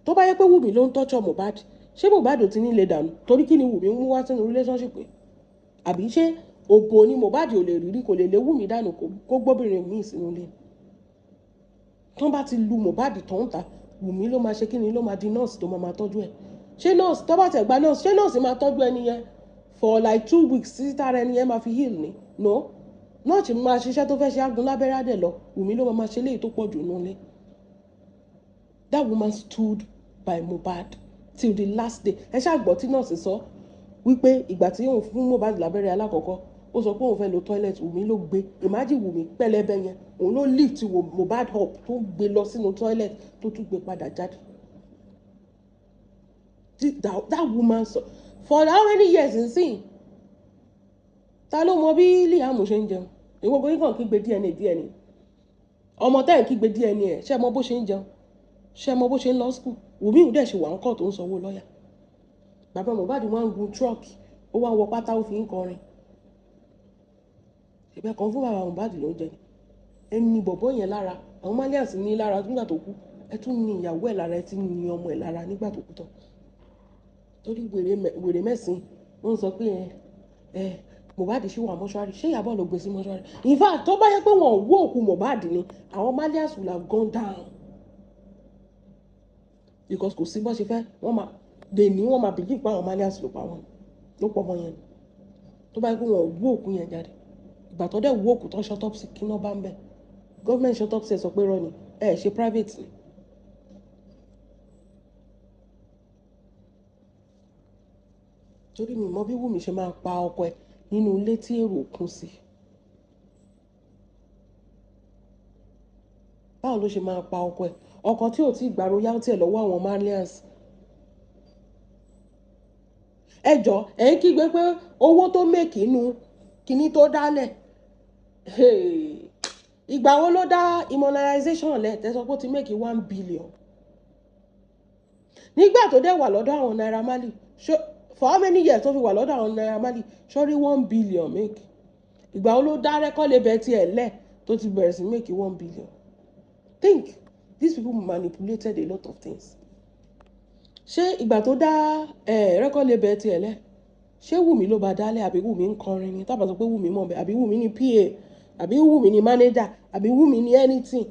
Tó bá yẹ pé Wùmí ló ń tọ́jú Mohbad, ṣé Mohbad ò ti ní lè dànù? Torí kí ni Wùmí ń mú wá sínú relationship yẹn? Àbí ṣé òbò ni Mohbad ò lè rírí, kò lè lé Wùmí dànù kó gbóbìnrin míì sínú ilé? Tó bá ti lu Mohbad tó ń ta, Wùmí ló máa ṣe kí ni, ló máa di nurse tó máa máa tọ́jú ẹ̀. Ṣé nurse tó bá tẹ̀ gba nurse, ṣé nurse máa tọ́jú ẹni yẹn for like 2 weeks títí tára ẹni yẹn máa fi heal ni? No, nurse máa ṣiṣẹ́ tó fẹ́ ṣe, águn lábẹ́rẹ́ àdẹ̀ lọ. Wùmí ló máa máa ṣe léyìí tó pọ̀ jù nílé. That woman stood by Mohbad till the last day. Ẹ ṣáà gbọ́ tí nurse sọ wípé ìgbà tí òun fún Mohbad lábẹ́rẹ́ alákọ̀ọ́kọ́, ó sọ pé òun fẹ́ lo toilet, Wùmí ló gbé. Imagine, Wùmí pẹlẹbẹ yẹn, òun ló lift Mohbad up tó gbé lọ sínú toilet, tó tún gbé padà jáde. That woman, so for how many years nsìn, ta ló mọ bí Liam ṣe ń jẹun? Ìwọ gbogbo yín kàn kígbe DNA, DNA. Ọmọ tẹ́ ẹ̀ kígbe DNA ẹ̀, ṣé ẹ mọ bó ṣe ń jẹun? Ṣé ẹ mọ bó ṣe ń lọ school? Wùmí ò dẹ̀ ṣe wà ń kọ́ tó ń sanwó lọ́ọ̀yà. Bàbá Mohbad wá ń gun truck, ó wá ń wọ pátá, ó fi ń kọrin. Ìbẹ́ kan fún bàbá Mohbad ló ń jẹ ni. Ẹni bọ̀bọ́ yẹn lára àwọn Malians ní lára nígbà tó kú. Ẹ tún ní ìyàwó ẹ̀ lára, ẹ ti ní ọmọ ẹ̀ lára nígbà tó kú tán. Torí wèrè mẹ́sìn wọ́n sọ pé ẹ Mohbad ṣì wà mọ́ṣúárì. Ṣé Ìyábọ̀ ló gbé sí mọ́ṣúárì? In fact, tó bá yẹ pé wọ́n ò wó òkú Mohbad ni, àwọn Malians will have gone down, because kò sí bó ṣe fẹ́, wọ́n máa dè ní, wọ́n máa believe pé àwọn Malians ló pa wọn, ló pọ̀ mọ́ yẹn ni. Tó bá yẹ pé wọ́n ò wó òkú yẹn jáde, ìgbà tó dẹ̀ wó òkú tó ń ṣe autopsy, kí náà bá ń bẹ̀? Government ṣe autopsy, ẹ̀ sọ pé irọ́ ni, ẹ̀ ṣe private ni. Torí mi mọ bí Wùmí ṣe máa pa ọkọ ẹ̀ nínú ilé tí èrò kún sí. Báwo ló ṣe máa pa ọkọ ẹ̀, ọkọ tí ò tí gba royalty ẹ̀ lọ́wọ́ àwọn Malians? Ẹ jọ, ẹ̀ ń kígbe pé owó tó make inú kinní tó dálẹ̀. Ìgbà wo ló dá immunization lẹ̀ tẹ́ sọ pé ó ti make 1 billion? Nígbà tó dẹ̀ wà lọ́dọ̀ àwọn Naira Marley, for how many years tó fi wà lọ́dọ̀ àwọn Naira Marley, sọ́rí 1 billion make? Ìgbà wo ló dá record label tiẹ̀ lẹ̀ tó ti bẹ̀rẹ̀ sí make 1 billion? Think, these people manipulated a lot of things. Ṣé ìgbà tó dá record label tiẹ̀ lẹ̀, ṣé Wùmí ló bá dálẹ̀, àbí Wùmí ń kọrin ni? Tábà sọ pé Wùmí mọ̀ bẹ́ẹ̀, àbí Wùmí ní PA, àbí Wùmí ní manager, àbí Wùmí ní anything?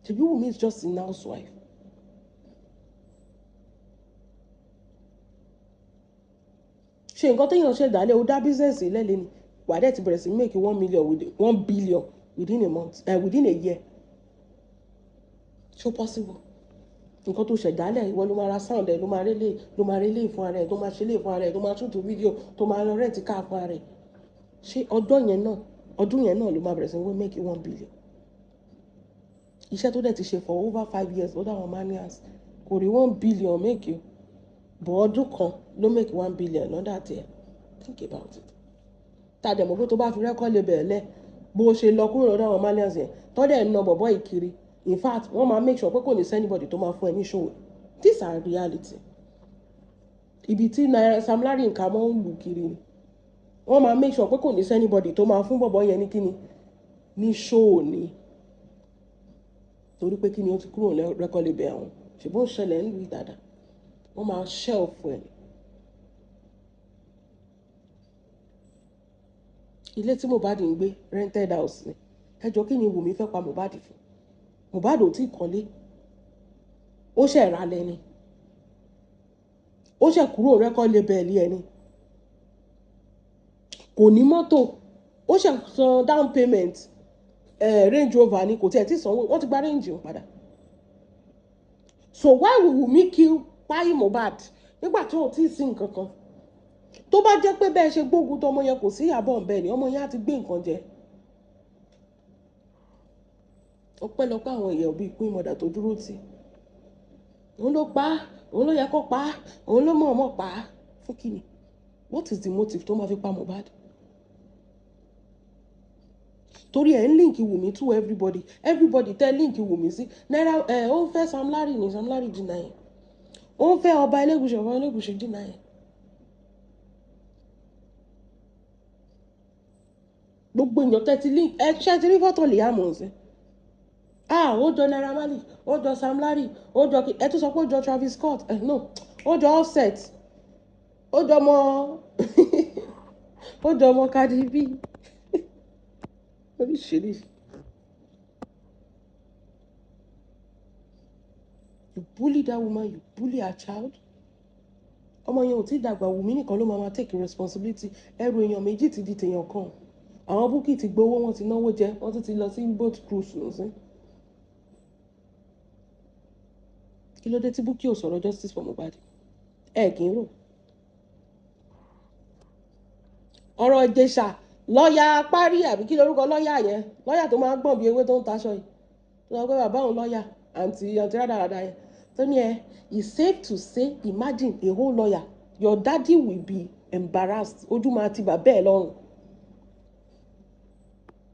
Ṣebí Wùmí is just an housewife. Ṣe nǹkan téèyàn ṣe dálẹ̀, ó dá business lẹ́lẹ́ ni, wà á dẹ̀ ti bẹ̀rẹ̀ sí make 1 million with 1 billion within a month, within a year. Ṣó possible? Nǹkan tó ṣẹ̀dálẹ̀, ìwọ ló máa ra sound ẹ̀, ló máa rélé fún ara ẹ̀, tó máa ṣe lé fún ara ẹ̀, tó máa shoot video, tó máa lọ rent car fún ara ẹ̀. Ṣé ọdún yẹn náà, ọdún yẹn náà ló máa bẹ̀rẹ̀ sí ní make 1 billion? Iṣẹ́ tó dẹ̀ ti ṣe for over 5 years lọ́dọ̀ àwọn Malians. Kò rí 1 billion make o, bọ̀ ọdún kan ló make 1 billion lọ́dà tiẹ̀. Think about it. Tá a dẹ̀ mọ̀ pé tó bá fi record label lẹ̀, bó ṣe lọ kúrò lọ́dọ̀ àwọn Marlians yẹn, tọ́dẹ̀ ń na bọ̀bọ́ ìkiri, in fact, wọ́n máa make sure pé kò ní sí anybody tó máa fún ẹ ní show. These are reality. Ibi tí Naira Sam Larry nǹkan mọ́ ń lù kiri ni wọ́n máa make sure pé kò ní sí anybody tó máa fún bọ̀bọ́ yẹn ní kíni, ní show ni, torí pé kíni, ó ti kúrò ní record label àwọn. Ṣùgbọ́n ó ṣẹlẹ̀ ń lu ìdàdà, wọ́n máa shelf ẹ̀ ní. Ilé tí Mohbad ń gbé, rented house ni. Ẹ jọ, kí ni Wùmí fẹ́ pa Mohbad fún? Mohbad ò tí ì kọ́lé, ó ṣẹ̀ ra lẹ́ni, ó ṣẹ̀ kúrò record label ẹni, kò ní mọ́tò, ó ṣẹ̀ san down payment Range Rover ni, kò tiẹ̀ tí sanwó, wọ́n ti gba Range òun padà. So why will Wùmí kill páyì Mohbad nígbà tí ò tí ì sí nǹkan kan? Tó bá jẹ́ pé bẹ́ẹ̀ ṣe gbógun tó ọmọ yẹn, kò sí ìyàbọ̀ ń bẹ́ẹ̀ ni, ọmọ yẹn á ti gbé nǹkan jẹ. Ọpẹ́lọpẹ́ àwọn èèyàn bíi Queen Mother tó dúró tì. Òun ló pa á, òun ló yẹ kó pa á, òun ló mọ̀ọ́mọ̀ pa á. Fún kíni? What is the motive tó máa fi pa Mohbad? Torí ẹ̀ ń link Wùmí to everybody. Everybody tẹ́ link Wùmí sí, Naira ẹ̀, ó ń fẹ́ Sam Larry ní, Sam Larry deny ẹ̀. Ó ń fẹ́ ọba Elégùṣì, ọba Elégùṣì deny ẹ̀. Gbogbo èèyàn tẹ́ ti link ẹ, ṣe ti rí fọ́tò Liam ọ̀sẹ̀? Ah, ó jọ Naira Marley, ó jọ Sam Larry, ó jọ, ẹ tún sọ pé ó jọ Travis Scott, ẹ no, ó jọ Offset, ó jọ ọmọ Cardi B, oríṣiríṣi. You bully that woman, you bully her child. Ọmọ yẹn ò tí dàgbà. Wùmí nìkan ló máa ma take responsibility. Ẹrù èèyàn méjì ti di tèèyàn kan. Àwọn Bukky ti gbowó, wọn ti náwó jẹ, wọn tún ti lọ sí boat cruise nsín. Kí ló dé tí Bukky ò sọ̀rọ̀ justice for Mohbad? Ẹ kì í rò ọ̀rọ̀ Ìjẹ̀ṣà. Lọ́ọ̀yà parí, àbí kí lorúkọ lọ́ọ̀yà yẹn, lọ́ọ̀yà tó máa ń gbọ̀n bí ewé, tó ń taṣọ yìí, tó sọ pé bàbá òun lọ́ọ̀yà, àǹtí rádaràda yẹn tó ní ẹ, it's safe to say, imagine a whole lawyer, your daddy will be embarrassed. Ojú máa ti bàbá ẹ̀ lọ́rùn.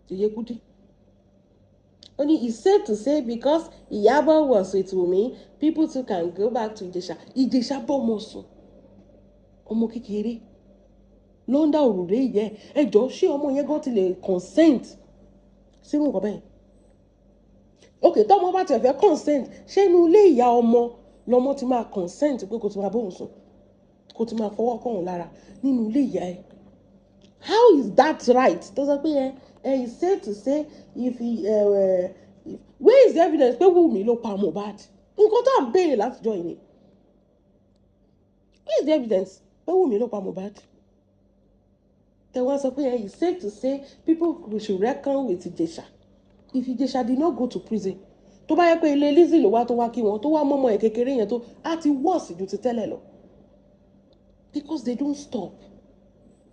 Yèyé Kúdí ó ní it's safe to say because Ìyábọ̀ was with Wunmi, people too can go back to Ìjẹ̀ṣà. Ìjẹ̀ṣà bọ́ ọmọ sùn, ọmọ kékeré ló ń dá òrùlé yẹ. Ẹ jọ, ṣé ọmọ yẹn gan ti lè consent sínú nǹkan bẹ́ẹ̀? Ok, tọ́mọ bá tiẹ̀ fẹ́ consent, ṣé inú ilé ìyá ọmọ lọmọ ti máa consent pé kó ti máa bóun sùn, kó ti máa fọwọ́ kàn òun lára nínú ilé ìyá ẹ̀? How is that right? Tó sọ pé ẹ it's safe to say if he if, where is the evidence pé Wùmí ló pa Mohbad? Nǹkan tó à ń béèrè látijọ́ yìí ni, where is the evidence pé Wùmí ló pa Mohbad? Tẹ wọ́n sọ pé it's safe to say people should reckon with Ìjẹ̀ṣà. If Ìjẹ̀ṣà did not go to prison, tó bá yẹ pé ilé Lizzy ló wá, tó wá kí wọn, tó wá mọ́mọ́ ẹ̀ kékeré yẹn, tó á ti worse ju ti tẹ́lẹ̀ lọ, because they don't stop.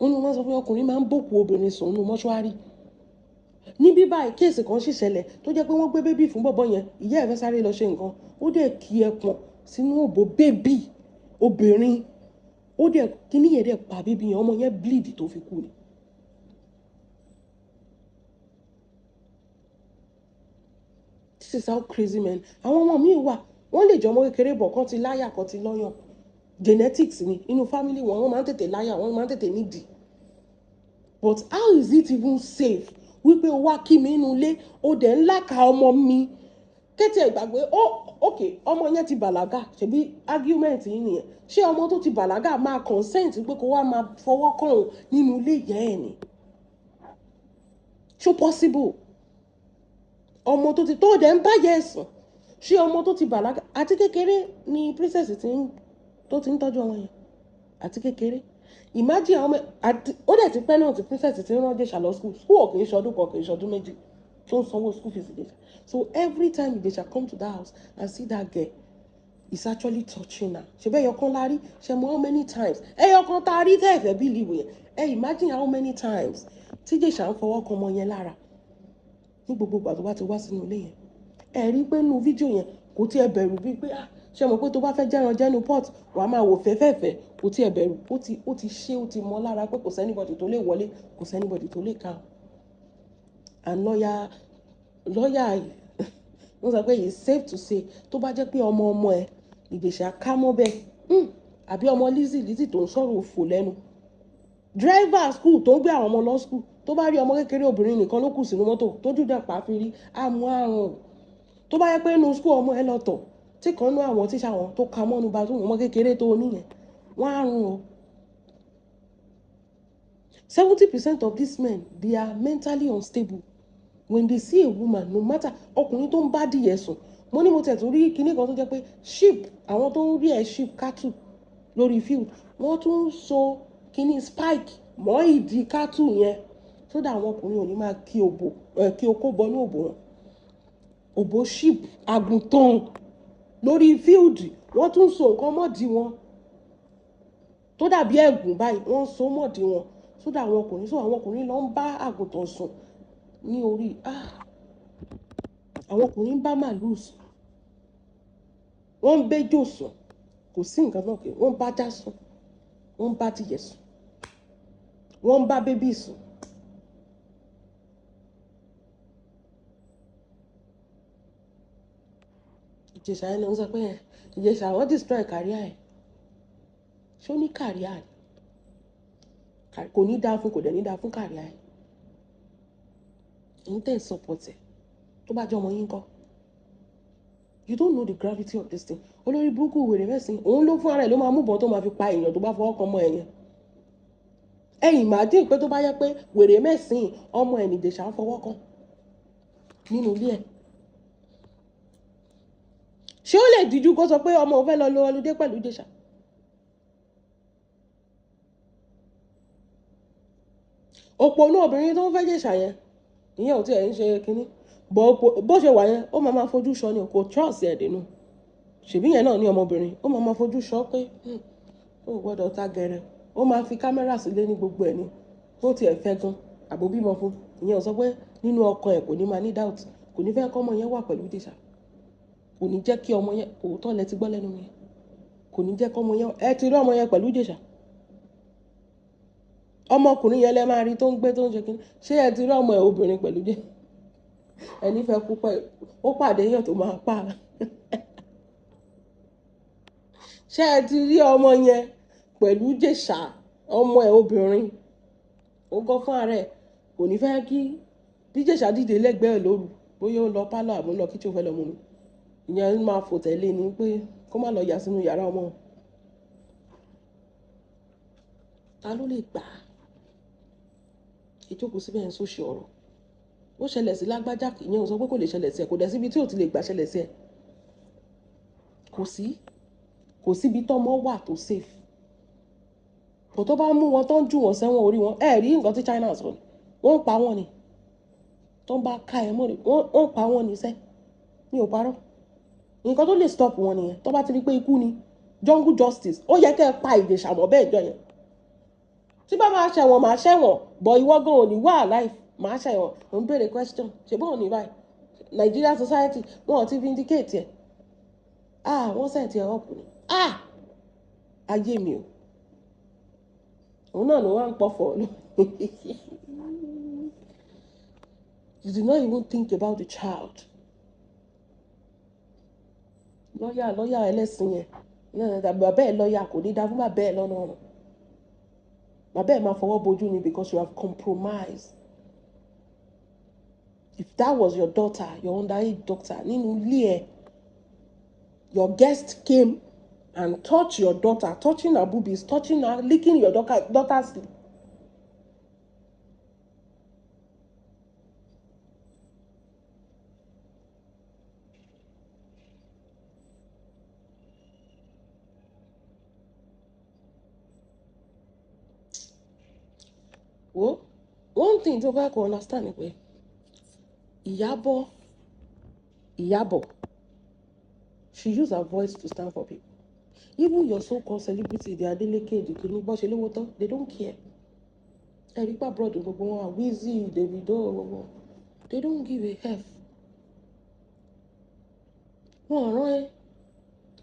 Wọ́n ní wọ́n sọ pé ọkùnrin máa ń bòkú obìnrin sùn nínú mọ́ṣúárì. Níbí báyìí, case kan sì ṣẹlẹ̀ tó jẹ́ pé wọ́n gbé baby fún bọ̀bọ́ yẹn. Ìyá ẹ̀ fẹ́ sáré lọ ṣe nǹkan, ó dẹ̀ kí ẹpọ̀n sínú òbò baby obìnrin, ó dẹ̀ kíní yẹn dẹ̀ pa baby yẹn. Ọmọ yẹn bleed tó fi kú ni. This is how crazy men. Àwọn ọmọ míì wà, wọ́n lè jẹ́ ọmọ kékeré bọ̀ kán ti láyà, kán ti lọ́yàn. Genetics ni inú family wọn, wọ́n máa ń tètè láyà, wọ́n máa ń tètè nídìí. But how is it even safe wípé o wá kí mi inú ilé, o dẹ̀ ń láka ọmọ mi kété? Ìgbàgbé ó, ok, ọmọ yẹn ti bàlágà. Ṣebí argument yìí nìyẹn. Ṣé ọmọ tó ti bàlágà máa consent pé kó wá máa fọwọ́ kàn òun nínú ilé ìyá ẹ̀ ni? Ṣó possible? Ọmọ tó ti tó dẹ̀ ń báyẹ̀ ẹ̀sùn, ṣé ọmọ tó ti bàlágà? Àti kékeré ni princess ti ń tó ti ń tọ́jú ọmọ yẹn, àti kékeré. Imagine àwọn ọmọ àti ó dẹ̀ ti pẹ́ náà tí princess ti ń rán Ìjẹ̀ṣà lọ school. School ò kì í ṣọdún kan, kì í ṣọdún méjì tó ń sanwó school fees Ìjẹ̀ṣà. So every time Ìjẹ̀ṣà come to that house and see that girl, it's actually touching her. Ṣe bẹ́ẹ̀ ẹyọkan la rí, ṣe mọ how many times ẹyọkan tá a rí tẹ́ ẹ fẹ́ believe yẹn? Ẹ imagine how many times tí Ìjẹ̀ṣà ń fọwọ́ kan ọmọ yẹn lára ní gbogbo ìgbà tó bá ti wá sínú ilé yẹn. Ẹ rí i pé nínú fídíò yẹn, kò tí ẹ bẹ̀rù bíi pé ah, Ṣé mo pé tó bá fẹ́ jẹ́ran jẹ́nu pot, wàá máa wò fẹ́fẹ́fẹ́, kò tí ẹ bẹ̀rù, ó ti ṣe, ó ti mọ́ lára pé kò sí anybody tó lè wọlé, kò sí anybody tó lè kà. And lawyer, lawyer wọ́n sọ pé it's safe to say, tó bá jẹ́ pé ọmọ ọmọ ẹ Ìjẹ̀ṣà ká mọ́ bẹ́ẹ̀, àbí ọmọ Lizzy, Lizzy tó ń sọ̀rọ̀ òfò lẹ́nu, driver school tó ń gbé àwọn ọmọ lọ school, tó bá rí ọmọ kékeré obìnrin nìkan ló kù sínú mọ́tò tó dúdú pàáfírí, àmú àrùn. Tó bá yẹ pé inú school ọmọ ẹ lọ tọ̀, tí kan nú àwọn tíṣà wọn tó ka mọ́nu bá tó ọmọ kékeré tó níyẹn, wọ́n á rún o. 70% of these men, they are mentally unstable. When they see a woman, no matter ọkùnrin tó ń bá dìyẹ sùn, mo ní mo tẹ̀ tó rí kinní kan tó jẹ́ pé sheep, àwọn tó ń rí ẹ̀ sheep, cattle lórí field, wọ́n tún ń so kinní spike mọ́ ìdí cattle yẹn so that àwọn ọkùnrin ò ní máa kí òbò ẹ̀, kí okó bọnú òbò wọn. Òbò sheep, àgùntàn lórí field, wọ́n tún so nǹkan mọ́dì wọn tó dàbí ẹ̀gùn báyìí, wọ́n ń so mọ́dì wọn so that àwọn ọkùnrin, so àwọn ọkùnrin lọ ń bá àgùntàn sùn ní orí. Ah, àwọn ọkùnrin ń bá màlúù sùn, wọ́n ń bẹ́jò sùn, kò sí nǹkan náà kí wọ́n bá já sùn, wọ́n ń bá tìyẹ̀ sùn, wọ́n ń bá baby sùn. Ìjẹ̀ṣà yẹn ló ń sọ pé Ìjẹ̀ṣà wọ́n destroy career ẹ̀. Ṣé ó ní career ni? Kò ní dáa fún, kò dẹ̀ ní dáa fún career ẹ̀. Èyí tẹ̀ ń support ẹ̀, tó bá jẹ́ ọmọ yín kọ́, you don't know the gravity of this thing. Olórí burúkú wèrè mẹ́sìn, òun ló fún ara ẹ̀ ló máa mú bọ́n tó máa fi pa èèyàn tó bá fọwọ́ kan ọmọ ẹ̀ yẹn. Ẹ̀yìn máa dín pé tó bá yẹ pé wèrè mẹ́sìn, ọmọ ẹ̀ nìjẹ̀ṣà ń fọwọ́ kan nínú ilé ẹ̀, ṣé ó lè díjú kó sọ pé ọmọ òun fẹ́ lọ lo holiday pẹ̀lú Ìjẹ̀ṣà? Òpònú obìnrin tó ń fẹ́ Ìjẹ̀ṣà yẹn, ìyẹn ò tí ẹ̀ ń ṣe kínní bó ṣe wà yẹn, ó máa máa fojú sọ ni, kò trust ẹ̀ dínú. Ṣèbí yẹn náà ní ọmọbìnrin, ó máa máa fojú sọ pé ó gbọ́dọ̀ ta gẹrẹ. Ó máa fi camera sílé ní gbogbo ẹ̀ ni. Bó tiẹ̀ fẹ́ gan àbò bímọ fún, ìyẹn ò sọ pé nínú ọkàn ẹ̀ kò ní máa ní doubt, kò ní fẹ́ kọ́ ọmọ yẹn wà pẹ̀lú Ìjẹ̀ṣà, kò ní jẹ́ kí ọmọ yẹn. Òótọ́ lẹ ti gbọ́ lẹ́nu mi, kò ní jẹ́ kọ́ ọmọ yẹn. Ẹ ti rí ọmọ yẹn pẹ̀lú Ìjẹ̀ṣà, ọmọkùnrin yẹn lẹ máa rí tó ń gbé tó ń ṣe kí. Ṣé ẹ ti rí ọmọ ẹ obìnrin pẹ̀lú jẹ́ ẹni fẹ́ kú pẹ́ ó pàdé èèyàn tó máa pa? Ṣé ẹ ti rí ọmọ yẹn pẹ̀lú Ìjẹ̀ṣà, ọmọ ẹ obìnrin? Ó gọ́ fún ara ẹ̀, kò ní fẹ́ kí bí Ìjẹ̀ṣà dìde lẹ́gbẹ̀ẹ́ lóru, bóyá ó lọ pálọ̀ àbó lọ kíchìn, ó fẹ́ lọ mú mi, ìyẹn máa fò tẹ̀lé ni pé kó má lọ yà sínú yàrá ọmọ. Ta ló lè gbà á? Ìjókòó síbẹ̀ ń sóṣì ọ̀rọ̀. Ó ṣẹlẹ̀ sí lágbájá, ìyẹn ò sọ pé kò lè ṣẹlẹ̀ sí ẹ. Kò dẹ̀ síbi tí ò ti lè gbà ṣẹlẹ̀ sí ẹ. Kò sí, kò síbi tọ́mọ wà tó safe. Kò tó bá mú wọn tó ń jù wọ́n sẹ́wọ̀n orí wọn, ẹ rí nǹkan tí China sọ ni, wọ́n ń pa wọ́n ni. Tó ń bá ká ẹ mọ́ ni wọ́n ń pa wọ́n ní sẹ́. Mi ò parọ́. Nǹkan tó lè stop wọn nìyẹn. Tó bá ti rí pé ikú ni jungle justice, ó yẹ kẹ́ ẹ pa Ìjẹ̀ṣà mọ́ bẹ́ẹ̀ jọ yẹn. Tí bá máa ṣẹ̀wọ̀n, máa ṣẹ̀wọ̀n bọ̀, ìwọ gan ò ní wà alive, máa ṣẹ̀wọ̀n. Ò ń béèrè question, ṣe bóun ní báyìí Nigeria society wọn ò ti vindicate ẹ̀. Ah, wọ́n set ẹ̀ up ni. Ah, ayé mi o. Òun náà ló wá ń pọ̀fọ̀. You did not even think about the child. Lọ́yà, lọ́yà ẹlẹ́sìn yẹn tàbí bàbá ẹ̀ lọ́yà, kò ní dá fún bàbá ẹ̀ lọ́nà ọ̀run. Bàbá ẹ̀ máa fọwọ́ bojú ni because you have compromised. If that was your daughter, your underage daughter, nínú ilé ẹ̀, your guest came and touch your daughter, touching her boobies, touching her, licking your daughter's. Wo, one thing tó bá kò understand ni pé Ìyábọ̀, Ìyábọ̀, she use her voice to stand for people. Even your so-called celebrity, the Adeleke, the kìíní, bó ṣe lówó tán, they don't care. Ẹ̀rí pa abroad gbogbo wọn, Wizzy, Davido, gbogbo wọn, they don't give a f. Wọn rán ẹ.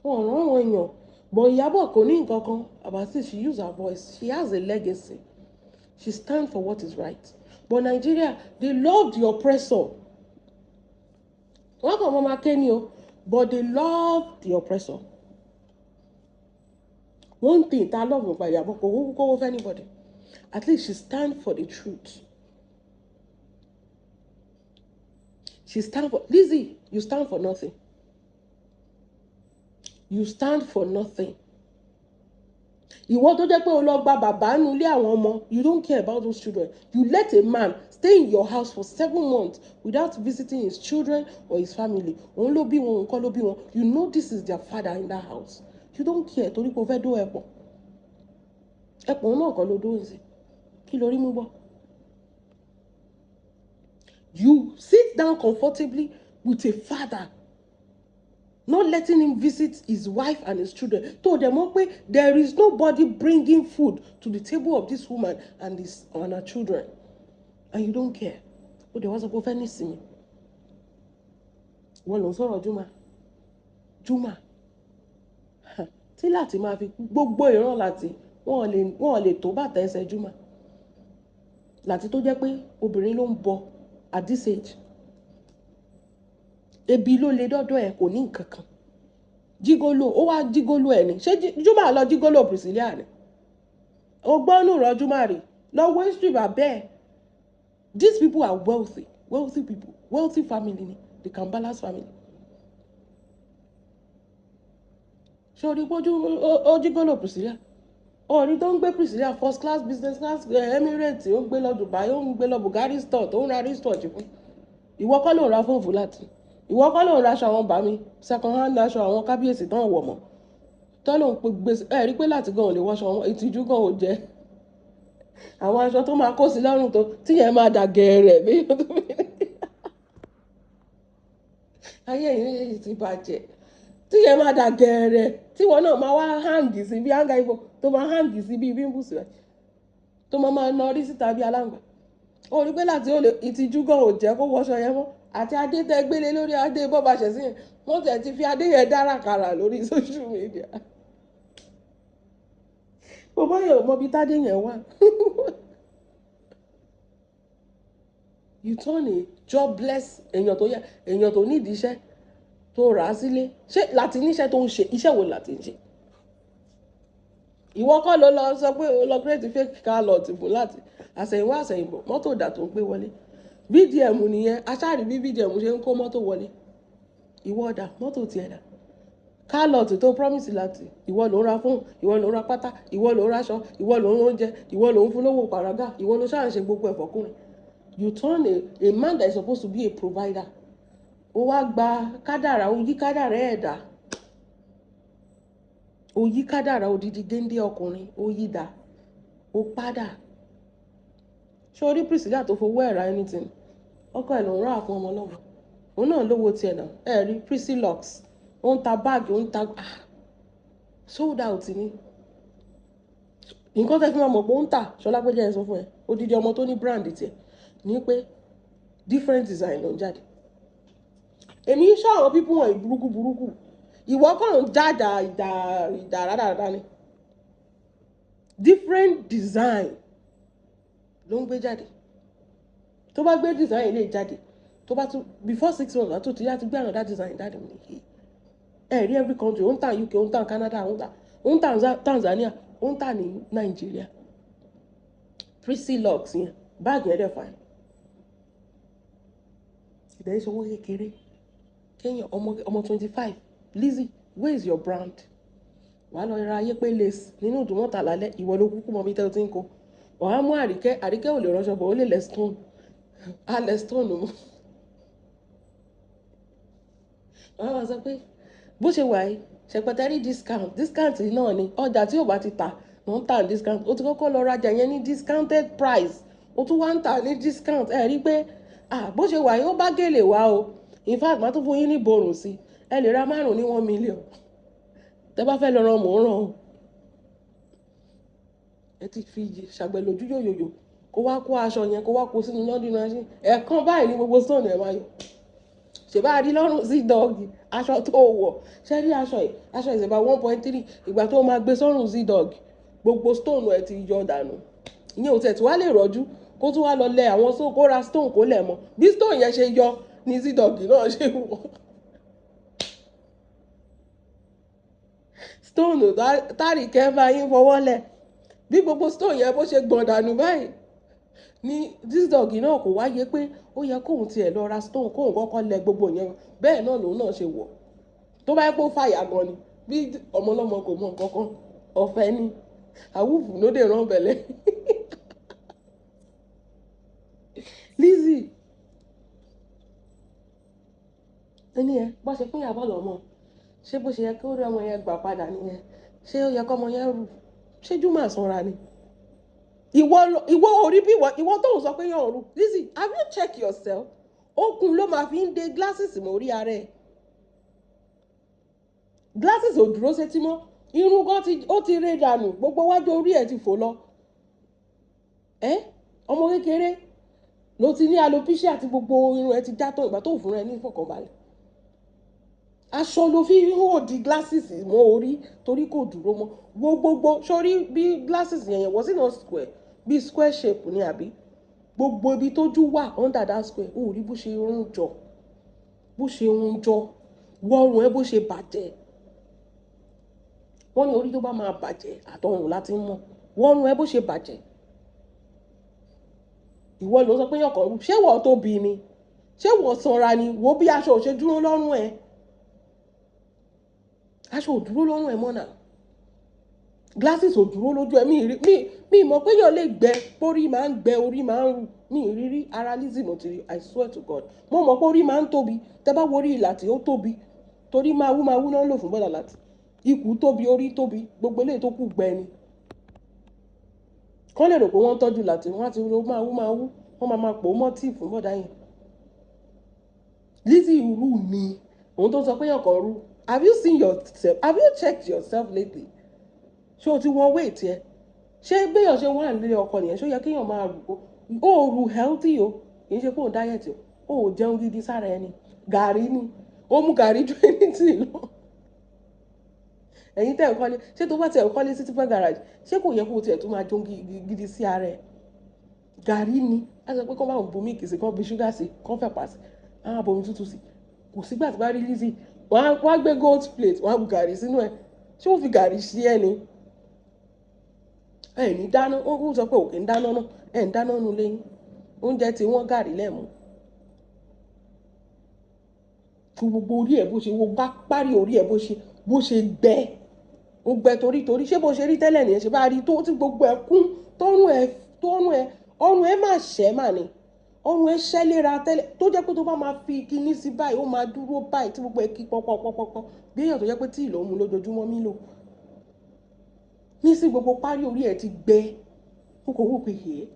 Wọn ò rán àwọn èèyàn. But Ìyábọ̀ kò ní nǹkan kan. Abasi, she use her voice. She has a legacy. She stand for what is right. But Nigeria, they love the oppressor. Wọ́n kàn mọ́ máa ké ni o, but they love the oppressor. One thing tá a love nípa Ìyábọ̀, kò wó kówó for anybody. At least she stand for the truth. She stand for Lizzy, you stand for nothing. You stand for nothing. Ìwọ tó jẹ́ pé o lọ gba bàbá nínú ilé àwọn ọmọ, you don't care about those children. You let a man stay in your house for 7 months without visiting his children or his family. Òun ló bí wọn, òun kọ́ ló bí wọn. You know this is their father in that house. You don't care torí pé o fẹ́ dó ẹ̀pọ̀n. Ẹ̀pọ̀n náà kọ́ ló dó ǹsìn. Kí lórí mú bọ́? You sit down comfortably with a father, not letting him visit his wife and his children. Tó dẹ̀ mọ̀ pé there is nobody bringing food to the table of this woman and her children, and you don't care. Ó dẹ̀ wá sọ pé ó fẹ́ nísìnyí. Wọ́n ló ń sọ̀rọ̀ Juma. Juma. Tí láti máa fi gbogbo ìran láti wọ́n lè tó bàtà ẹsẹ̀ Juma. Láti tó jẹ́ pé obìnrin ló ń bọ at this age, ebi ló lè dọ́dọ̀ ẹ̀, kò ní nǹkan kan. Gigolo, ó wá gigolo ẹ̀ ni. Ṣé Juma lọ gigolo Priscilla ni? O gbọ́ nù rọ Juma rí lọ́wọ́ history bàbẹ́ ẹ̀. These people are wealthy, wealthy people, wealthy family ni the Kambalas family. Ṣé o rí pójú ó gigolo Priscilla? Orí tó ń gbé Priscilla first class, business class, Emirates, ó ń gbé lọ Dubai, ó ń gbé lọ Bulgari store, tó ń ra wristwatch fún. Ìwọ kọ́ ló ń ra fóònù fún láti? Ìwọ kọ́ ló ń ra aṣọ àwọn bàmí, second hand aṣọ àwọn kábíyèsí tán wọ̀ mọ́? Tọ́ ló ń pe gbèsè ẹ rí pé láti gan ò lè wọṣọ wọn, ìtìjú gan ò jẹ́. Àwọn aṣọ tó máa kó sí lọ́rùn tó tíyẹn máa dà gẹ̀ẹ́rẹ̀ bí ayé yìí ti bàjẹ́, tíyẹn máa dà gẹ̀ẹ́rẹ̀, tíwọ náà máa wá hang sí bí hanga ibo, tó máa hang sí bí pimples rẹ̀, tó máa máa nà orí síta bí aláǹgbá. Ó rí pé láti ó lè ìtìjú gan ò jẹ́ kó wọṣọ yẹn mọ́. Àti adé tẹ gbélé lórí adé bọ́ba ṣẹ̀ sí yẹn, wọ́n tẹ̀ ti fi adé yẹn dára kàrà lórí social media. Bàbá yẹn ò mọ ibi tádé yẹn wà. You turn a jobless èèyàn tó yẹ, èèyàn tó nídìí iṣẹ́, tó rà á sílé. Ṣé láti níṣẹ́ tó ń ṣe? Iṣẹ́ wo láti ń ṣe? Ìwọ kọ́ ló lọ sọ pé o lọ create fake car lot fún láti àsẹ̀yìnwá àsẹ̀yìnbọ̀, mọ́tò dà tó ń gbé wọlé? VDM nìyẹn. Aṣáàrí bí VDM ṣe ń kó mọ́tò wọlé. Ìwọ dà, mọ́tò tiẹ̀ dà? Car lot tó promise láti, ìwọ ló ń ra fóònù, ìwọ ló ń ra pátá, ìwọ ló ń raṣọ, ìwọ ló ń oúnjẹ, ìwọ ló ń fún lówó pàrágà, ìwọ ló ṣáà ń ṣe gbogbo ẹ̀fọ́kùnrin. You turn a man that is supposed to be a provider. Ó wá gba kádàrá, ó yí kádàrá ẹ̀dá, ó yí kádàrá odidi géńdé ọkùnrin, ó yí dá, ó padà. Ṣé orí Priscilla tó fowó ẹ̀ ra anything? Ọkọ ẹ̀ ló ń rà fún ọmọ ọlọ́mọ. Òun náà lówó tiẹ̀ náà. Ẹ rí Priscilux, ó ń ta báàgì, ó ń ta, ah, sold out ni. Nǹkan tẹ́ fi máa mọ̀ pé ó ń tà, Ṣọlá pé jẹ́ ẹ sọ fún ẹ, odidi ọmọ tó ní brand tiẹ̀ ní pé different design ló ń jáde. Èmi ń ṣọ́ àwọn pípọ̀ wọ̀nyí burúkú burúkú. Ìwọ kàn ń jáda ìdà ìdà rádaràda ni. Different design ló ń gbé jáde. Tó bá gbé design lè jáde, tó bá tún before 6 months àti tó ti yá ti gbé another design jáde ní. Ẹ rí every country, ó ń tà UK, ó ń tà Canada, ó ń tà Tanzania, ó ń tà ní Nàìjíríà. Priscilux yẹn, báàgì yẹn dẹ̀ fine. Ìdẹ̀ ìṣòwò kékeré kéèyàn ọmọ 25. Lizzy, where is your brand? Wàá lọ ra ayé pé lace nínú ìdúmọ̀tà lálẹ́. Ìwọ ló kúkú mọ bí tẹ́ o ti ń kó. Wàá mú Àríkẹ́. Àríkẹ́ ò lè ránṣọ bọ̀, ó lè lẹ̀ stone, á lẹ̀ stone mú. Wàá máa sọ pé bó ṣe wà yìí, ṣẹpẹtẹrí discount, discount náà ni ọjà tí ò bá ti tà ló ń tà ní discount. O ti kọ́kọ́ lọ rajà yẹn ní discounted price, o tún wá ń tà ní discount. Ẹ rí i pé, ah, bó ṣe wà yìí, ó bá gèlè wá o. In fact, màá tún fún yín ní borùn sí. Ẹ lè ra márùn ní 1 million. Tẹ bá fẹ́ lọ ràn, mò ń ràn o. Ẹ ti fi ṣàgbẹ̀ lójú yòyòyò, kó wá kó aṣọ yẹn, kó wá kó sínú laundry machine. Ẹ̀ẹ̀kan báyìí ní gbogbo stone ẹ̀ máa yọ. Ṣèbá rí lọ́rùn sí dọ́ọ̀gì aṣọ tó wọ̀. Ṣe rí aṣọ yìí? Aṣọ is about 1.3. Ìgbà tó máa gbé sọ́rùn sí dọ́ọ̀gì, gbogbo stone ẹ̀ ti yọ dànù. Ìyẹn ò tẹ̀ tí wàá lè rọ́jú kó tún wá lọ lẹ àwọn stone, kó ra stone kó lẹ̀ mọ́. Bí stone yẹn ṣe yọ ní sí dọ́ọ̀gì náà ṣe wọ̀. Stone tárìkẹ́ bá yín fọwọ́ lẹ̀, bí gbogbo stone yẹn bó ṣe gbọ̀n dànù báyìí ní this dog náà kò wáyé pé ó yẹ kóun tiẹ̀ lọ ra stone kóun kọ́kọ́ lẹ gbogbo yẹn. Bẹ́ẹ̀ náà lòun náà ṣe wọ̀. Tó bá yẹ kó fàyà gan ni, bí ọmọlọ́mọ kò mọ nǹkan kan, ọ̀fẹ́ ni àwùfù ló dé rán bẹ̀lẹ̀. Lizzy ẹni yẹn bó ṣe pín ìyàbọ̀ lọ́mọ, ṣé bó ṣe yẹ kí ó rí ọmọ yẹn gbà padà nìyẹn? Ṣé ó yẹ kọ́ ọmọ yẹn rù? Ṣé Juma sanra ni? Ìwọ orí bí ìwọ tó ń sọ pé yàn rù. Lizzy, have you checked yourself? Okùn ló máa fi ń de glasses mọ́ orí ara ẹ̀. Glasses ò dúró sétí mọ́. Irun gan ó ti ré dànù, gbogbo wájú orí ẹ̀ ti fò lọ. Ẹ́, ọmọ kékeré ló ti ní alopecia àti gbogbo irun ẹ̀ ti já tán ìgbà tó fún ẹ ní ìfọ̀kànbalẹ̀. Aṣọ ló fi ń hò di glasses mọ́ orí torí kò dúró mọ́. Gbogbogbò sórí bí glasses yẹn was it not square? Bí square shape ni àbí? Gbogbo ibi tójú wà under that square, ó rí bó ṣe ń jọ, bó ṣe ń jọ, wọ́rùn ẹ bó ṣe bàjẹ́. Wọ́n ní orí tó bá máa bàjẹ́ àtọrùn láti mọ̀. Wọ́rùn ẹ bó ṣe bàjẹ́. Ìwọ ló sọ pé yàn kàn rú. Ṣé wọ́n tóbi ni? Ṣé wọ́n sanra ni? Wo bí aṣọ ò ṣe dúró lọ́rùn ẹ. Aṣọ ò dúró lọ́rùn ẹ mọ́ náà. Glasses ò dúró lójú ẹ. Mi mọ̀ pé yàn lè gbẹ, pórí máa ń gbẹ, orí máa ń rù. Mi rírí ara Lizzy mo ti rí, I swear to God. Mo mọ̀ pé orí máa ń tóbi. Tẹ bá wo orí ìlà tí ó tóbi, torí máa wú náà lò fún bọ́dà láti. Ikùn tóbi, orí tóbi, gbogbo eléyìí tó kù gbẹ ni. Kán lè rò pé wọ́n ń tọ́jú láti, wọ́n á ti ro máa wú, wọ́n máa pò ó mọ́ tíì fún bọ́dà yẹn. Lizzy rú ni, òun tó sọ pé yàn kàn rú. Have you seen yourself? Have you checked yourself lately? Ṣé o ti wọ́n weight yẹ? Ṣé béèyàn ṣe wà nílé ọkọ nìyẹn? Ṣé ó yẹ kéèyàn máa rù kó? Ó rù healthy o, kì í ṣe pé òun diet o, ó ò jẹun gidi sára ẹni. Gàrí ni, ó mú gàrí ju anything lọ. Ẹ̀yin tẹ́ ẹ̀ ń kọ́lé, ṣé tó bá tiẹ̀ ń kọ́lé sí tipẹ́ garage, ṣé kò yẹ kó tiẹ̀ tún máa jẹun gidi sí ara ẹ̀? Gàrí ni, a sọ pé kó bá òun bu mílìkì sí, kó bu ṣúgà sí, kó fẹ̀pà sí, á bomi tútù sí. Kò sígbà tí bá rí Lizzy, wọ́n á gbé gold plate, wọ́n á bu gàrí sínú ẹ̀. Ṣé wọ́n fi gàrí sí ẹ ni? Ẹ ní dáná, wọ́n kúkú sọ pé òkè ń dáná náà, ẹ ń dáná nu lẹ́yìn. Oúnjẹ tí wọ́n gàrí lẹ́ẹ̀mú. Fún gbogbo orí ẹ̀ bó ṣe wo bá parí orí ẹ̀ bó ṣe gbẹ. Ó gbẹ torí ṣé bó ṣe rí tẹ́lẹ̀ nìyẹn, ṣe bá rí tó tí gbogbo ẹ̀ kún, tọ́rùn ẹ̀, ọrùn ẹ̀ máa ṣẹ́ mà ni. Ọrùn ẹ̀ ṣẹ́ léra tẹ́lẹ̀ tó jẹ́ pé tó bá máa fi kinní sí báyìí, ó máa dúró báyìí tí gbogbo ẹ̀ kí pọ́npọ́npọ́npọ́n. Bí èèyàn tó jẹ́ pé tí ìlò ń mu lójoojúmọ́ mí lò. Ní sí gbogbo parí orí ẹ̀ ti gbẹ. Mo kò wò pé hè.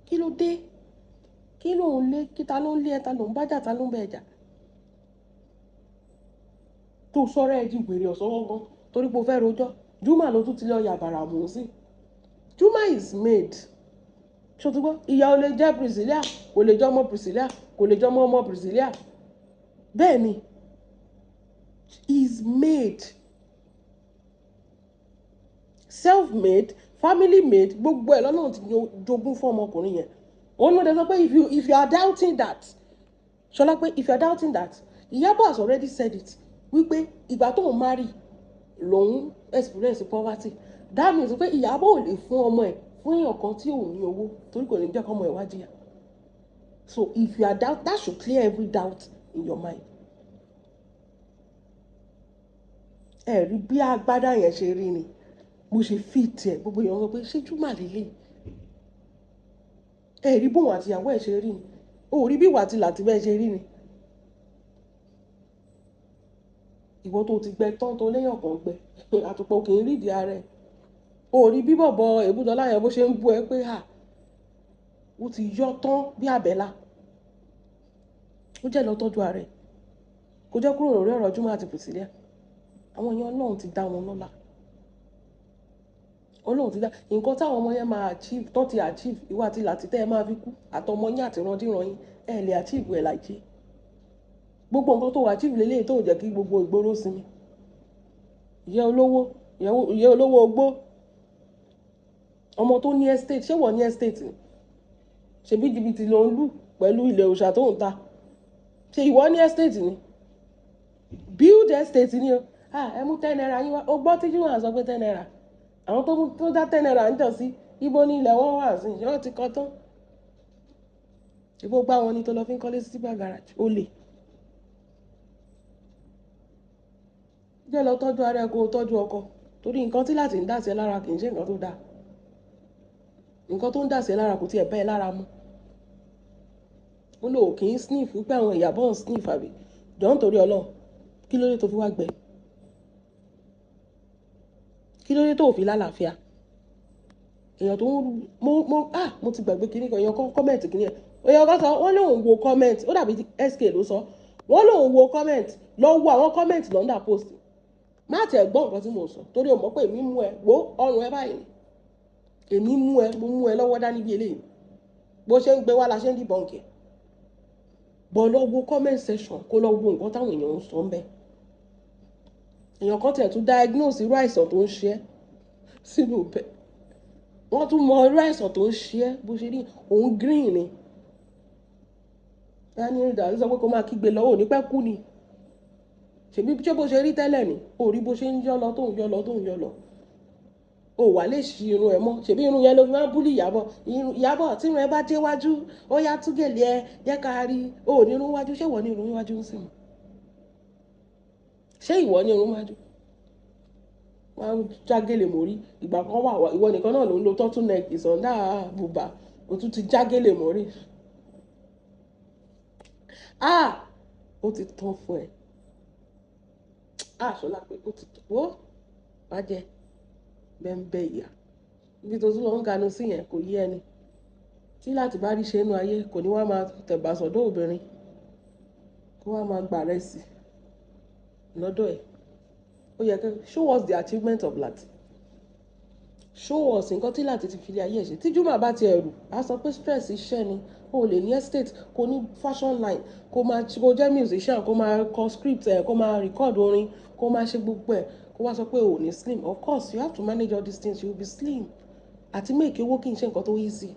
Kí ló dé? Kí ló ń lé? Kí ta ló ń lé ẹ? Ta ló ń bá jà? Ta ló ń bẹ jà? Tó sọ̀rọ̀ ẹ di wèrè ọ̀sán gangan torí pé o fẹ́ rojọ́. Juma ló tún ti lọ yàbàrà mú sí. Juma is made. Ṣé o ti gbọ́? Ìyá ò lè jẹ́ Priscilla, kò lè jẹ́ ọmọ Priscilla, kò lè jẹ́ ọmọ ọmọ Priscilla. Bẹ́ẹ̀ ni, is made. Self-made, family-made, gbogbo ẹ̀ lọ́nà tí jogún fún ọmọkùnrin yẹn. Òun ló dé sọ pé if you are doubting that, Ṣọlá pé if you are doubting that, Ìyábọ̀ has already said it wípé ìgbà tó ń marry lòun experience poverty. That means pé Ìyábọ̀ ò lè fún ọmọ ẹ̀ fún èèyàn kan tí ò ní owó torí kò ní jẹ́ kọ́mọ ẹ̀ wá jìyà. So if you are doubt, that should clear every doubt in your mind. Ẹ rí bí agbádá yẹn ṣe rí ni, bó ṣe fit ẹ̀, gbogbo èèyàn sọ pé ṣé Juma lélẹ̀? Ẹ rí bóun àti ìyàwó ẹ̀ ṣe rí ni, ó rí bí ìwà àti làtí bẹ́ẹ̀ ṣe rí ni. Ìwọ tó ti gbẹ tán tó léèyàn kan gbẹ, àtùpọ̀ kì í rídìí ara ẹ̀. Ó rí bí bọ̀bọ̀ Èbúdọlá yẹn bó ṣe ń bú ẹ pé à, ó ti yọ tán bí àbẹ́là. Ó jẹ́ lọ tọ́jú ara ẹ̀. Kó jẹ́ kúrò lórí ọ̀rọ̀ Juma àti Priscilla. Àwọn èèyàn Ọlọ́run ti dá wọn lọ́lá. Ọlọ́run ti dá nǹkan táwọn ọmọ yẹn máa achieve, tán ti achieve, ìwọ àti làtí tẹ́ ẹ máa fi kú, àtọmọ yín àti ìrandíran yín, ẹ lè achieve ẹ̀ láìjẹ́. Gbogbo nǹkan tó wà achieve lélẹ́yìí tó jẹ́ kí gbogbo ìgboro sinmi. Ìyá olówó, ìyá olówó ogbó, ọmọ tó ní estate. Ṣé wọ́n ní estate ni? Ṣebí jìbìtì ló ń lù pẹ̀lú ilẹ̀ òòṣà tó ń ta. Ṣé ìwọ ní estate ni? Build estate ni o. Ah, ẹ mú ₦10 yín wá. O gbọ́ tí Jimoh sọ pé ₦10, àwọn tó mú tó dá ₦10 ń jọ sí ibo ní ilẹ̀ wọn wà sí. Ṣé wọ́n ti kọ́ tán? Ibo gbá wọn ní tó lọ fi ń kọ́lé sí tipper garage. Ó lè jẹ́ lọ tọ́jú ara ẹ, kó o tọ́jú ọkọ, torí nǹkan tí láti ń dà sí ẹ lára kì í ṣe nǹkan tó dáa. Nǹkan tó ń dà sí ẹ lára kò tiẹ̀ bá ẹ lára mu. Ó lò kì í sniff wípé àwọn Ìyábọ̀ ń sniff àbí? Jọ̀ọ́, nítorí Ọlọ́run, kí ló dé tó fi wá gbẹ? Kí ló dé tó fi lálàáfíà? Èèyàn tó ń mo ah, mo ti gbàgbé kíní kan. Èèyàn kan comment kíní ẹ̀. Èèyàn kan sọ, wọ́n lóun wo comment, ó dàbí SK ló sọ, wọ́n lóun wo comment. Lọ wo àwọn comment l'under post. Má tiẹ̀ gbọ́ nǹkan tí mo sọ, torí o mọ̀ pé èmi mú ẹ wo ọrùn ẹ báyìí. Èmi mú ẹ, mo mú ẹ lọ́wọ́ dání bí eléyìí. Bó ṣe ń gbé wá la ṣe ń debunk ẹ̀ bọ̀. Lọ wo comment section, kó lọ wo nǹkan táwọn èèyàn ń sọ ń bẹ̀. Èèyàn kan tiẹ̀ tún diagnose irú àìsàn tó ń ṣe ẹ́ sínú bẹ̀. Wọ́n tún mọ irú àìsàn tó ń ṣe ẹ́. Bó ṣe rí òun green ni. Daniel Dàrí sọ pé kó máa kígbe lọ́wọ́, òní pẹ́ kú ni. Ṣèbí ṣé bó ṣe rí tẹ́lẹ̀ ni? Ó rí bó ṣe ń yọ́ lọ, tó ń yọ́ lọ, tó ń yọ́ lọ. Ó wà lè ṣí irun ẹ̀ mọ́. Ṣèbí irun yẹn ló fi máa ń bully Ìyábọ̀. Irun Ìyábọ̀, tí irun ẹ bá dé wájú, ó yá, tú gèlè ẹ, jẹ́ ká rí. Ó ní irun wájú. Ṣé ìwọ ní irun wájú ń sìn? Ṣé ìwọ ní irun wájú? Wọ́n á já gèlè mórí. Ìgbà kan wà, ìwọ nìkan náà ló ń lo turtle neck, ìsọ̀ndà bùbá, o tún ti já gèlè mórí. Ah, ó ti tán fún ẹ. Ah, ṣọlá pé ó ti tán. Wó wá jẹ bẹ́ńbẹ́ ìyá ibi tó tún lọ ń ganu sí yẹn, kò yé ẹni tí láti bá rí ṣe inú ayé. Kò ní wá máa tẹ̀bà sọ́dọ̀ obìnrin, kó wá máa gbà rẹ̀ sí lọ́dọ̀ ẹ̀. Ó yẹ kí show us the achievement of Lati. Show us nǹkan tí Lati ti fi lé ayé ẹ̀ ṣe. Tí Juma bá ti ẹ̀rù á sọ pé stress iṣẹ́ ni. O lè ní estate, kó ní fashion line, kó máa kó jẹ́ musician, kó máa kọ script ẹ̀, kó máa record orin, kó máa ṣe gbogbo ẹ̀, kó wá sọ pé o ò ní slim. Of course you have to manage all these things. You will be slim. Àti make owó kì í ṣe nǹkan tó easy.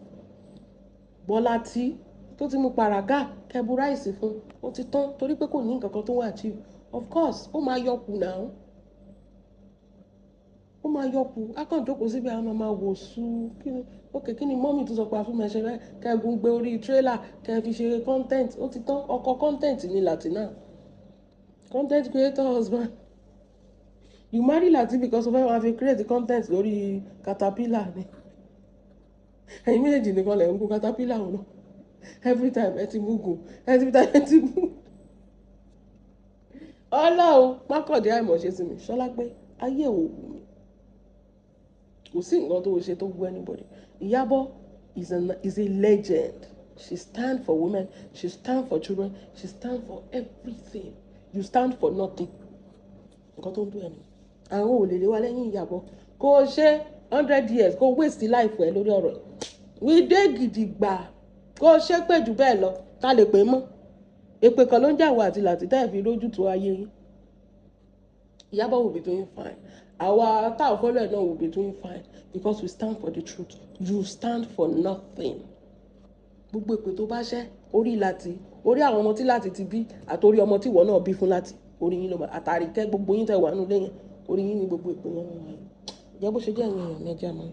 Bọ́lá tí tó ti mú paraga kẹbu rice fún, ó ti tán, torí pé kò ní nǹkan kan tó wà achieve. Of course ó máa yọkù náà, ó máa yọkù. Á kàn jókòó síbi, àwọn máa wò sú. Kí ni ok, kí ni mummy tó sọ pé a fún mi ṣe bẹ́ẹ̀? Kẹ́gun gbé orí trailer, kẹ́ fi ṣe content, ó ti tán. Ọkọ content ni Lati náà, content creator husband. You marry Lati because o fẹ́ máa fi create content lórí caterpillar ni. Ẹ̀yin méjèèjì nìkan lẹ̀ ń gun caterpillar ọ̀nà. Every time ẹ ti mú gùn, every time ẹ ti mú. Ọlọ́run mákàndé àìmọ̀ṣe sí mi. Ṣọlá pé ayé ò wù mí, kò sí nǹkan tó ṣe tó wù anybody. Ìyábọ̀ is a legend. She stand for women, she stand for children, she stand for everything. You stand for nothing. Nǹkan tó ń dún ẹni àwọn ò lè lé wa lẹ́yìn Ìyábọ̀. Kó o ṣe 100 years, kó o waste life ẹ lórí ọ̀rọ̀ ẹ̀. We dey gidigba. Kó o ṣe pé jù bẹ́ẹ̀ lọ, ká lè pè é mọ́ èpè kan ló ń jàwọ́ àti làtí tẹ́ ẹ̀ fi rójútu ayé yín. Ìyábọ̀ will be doing fine. Àwa táwọn follow ẹ̀ náà will be doing fine because we stand for the truth. You stand for nothing. Gbogbo èpè tó bá ṣẹ́ orí láti orí àwọn ọmọ tí láti ti bí, àtòrí ọmọ tí ìwọ náà bí fún láti orí yín ló máa àtàrí kẹ́. Gbogbo yín tẹ̀ wà nínú ilé yẹn, orí yín ní gbogbo èpè yẹn wọ́n wáyé. Jẹ́ bó ṣe jẹ́. Ẹ̀yin èèyàn mi, ẹjẹ́ àmọ́.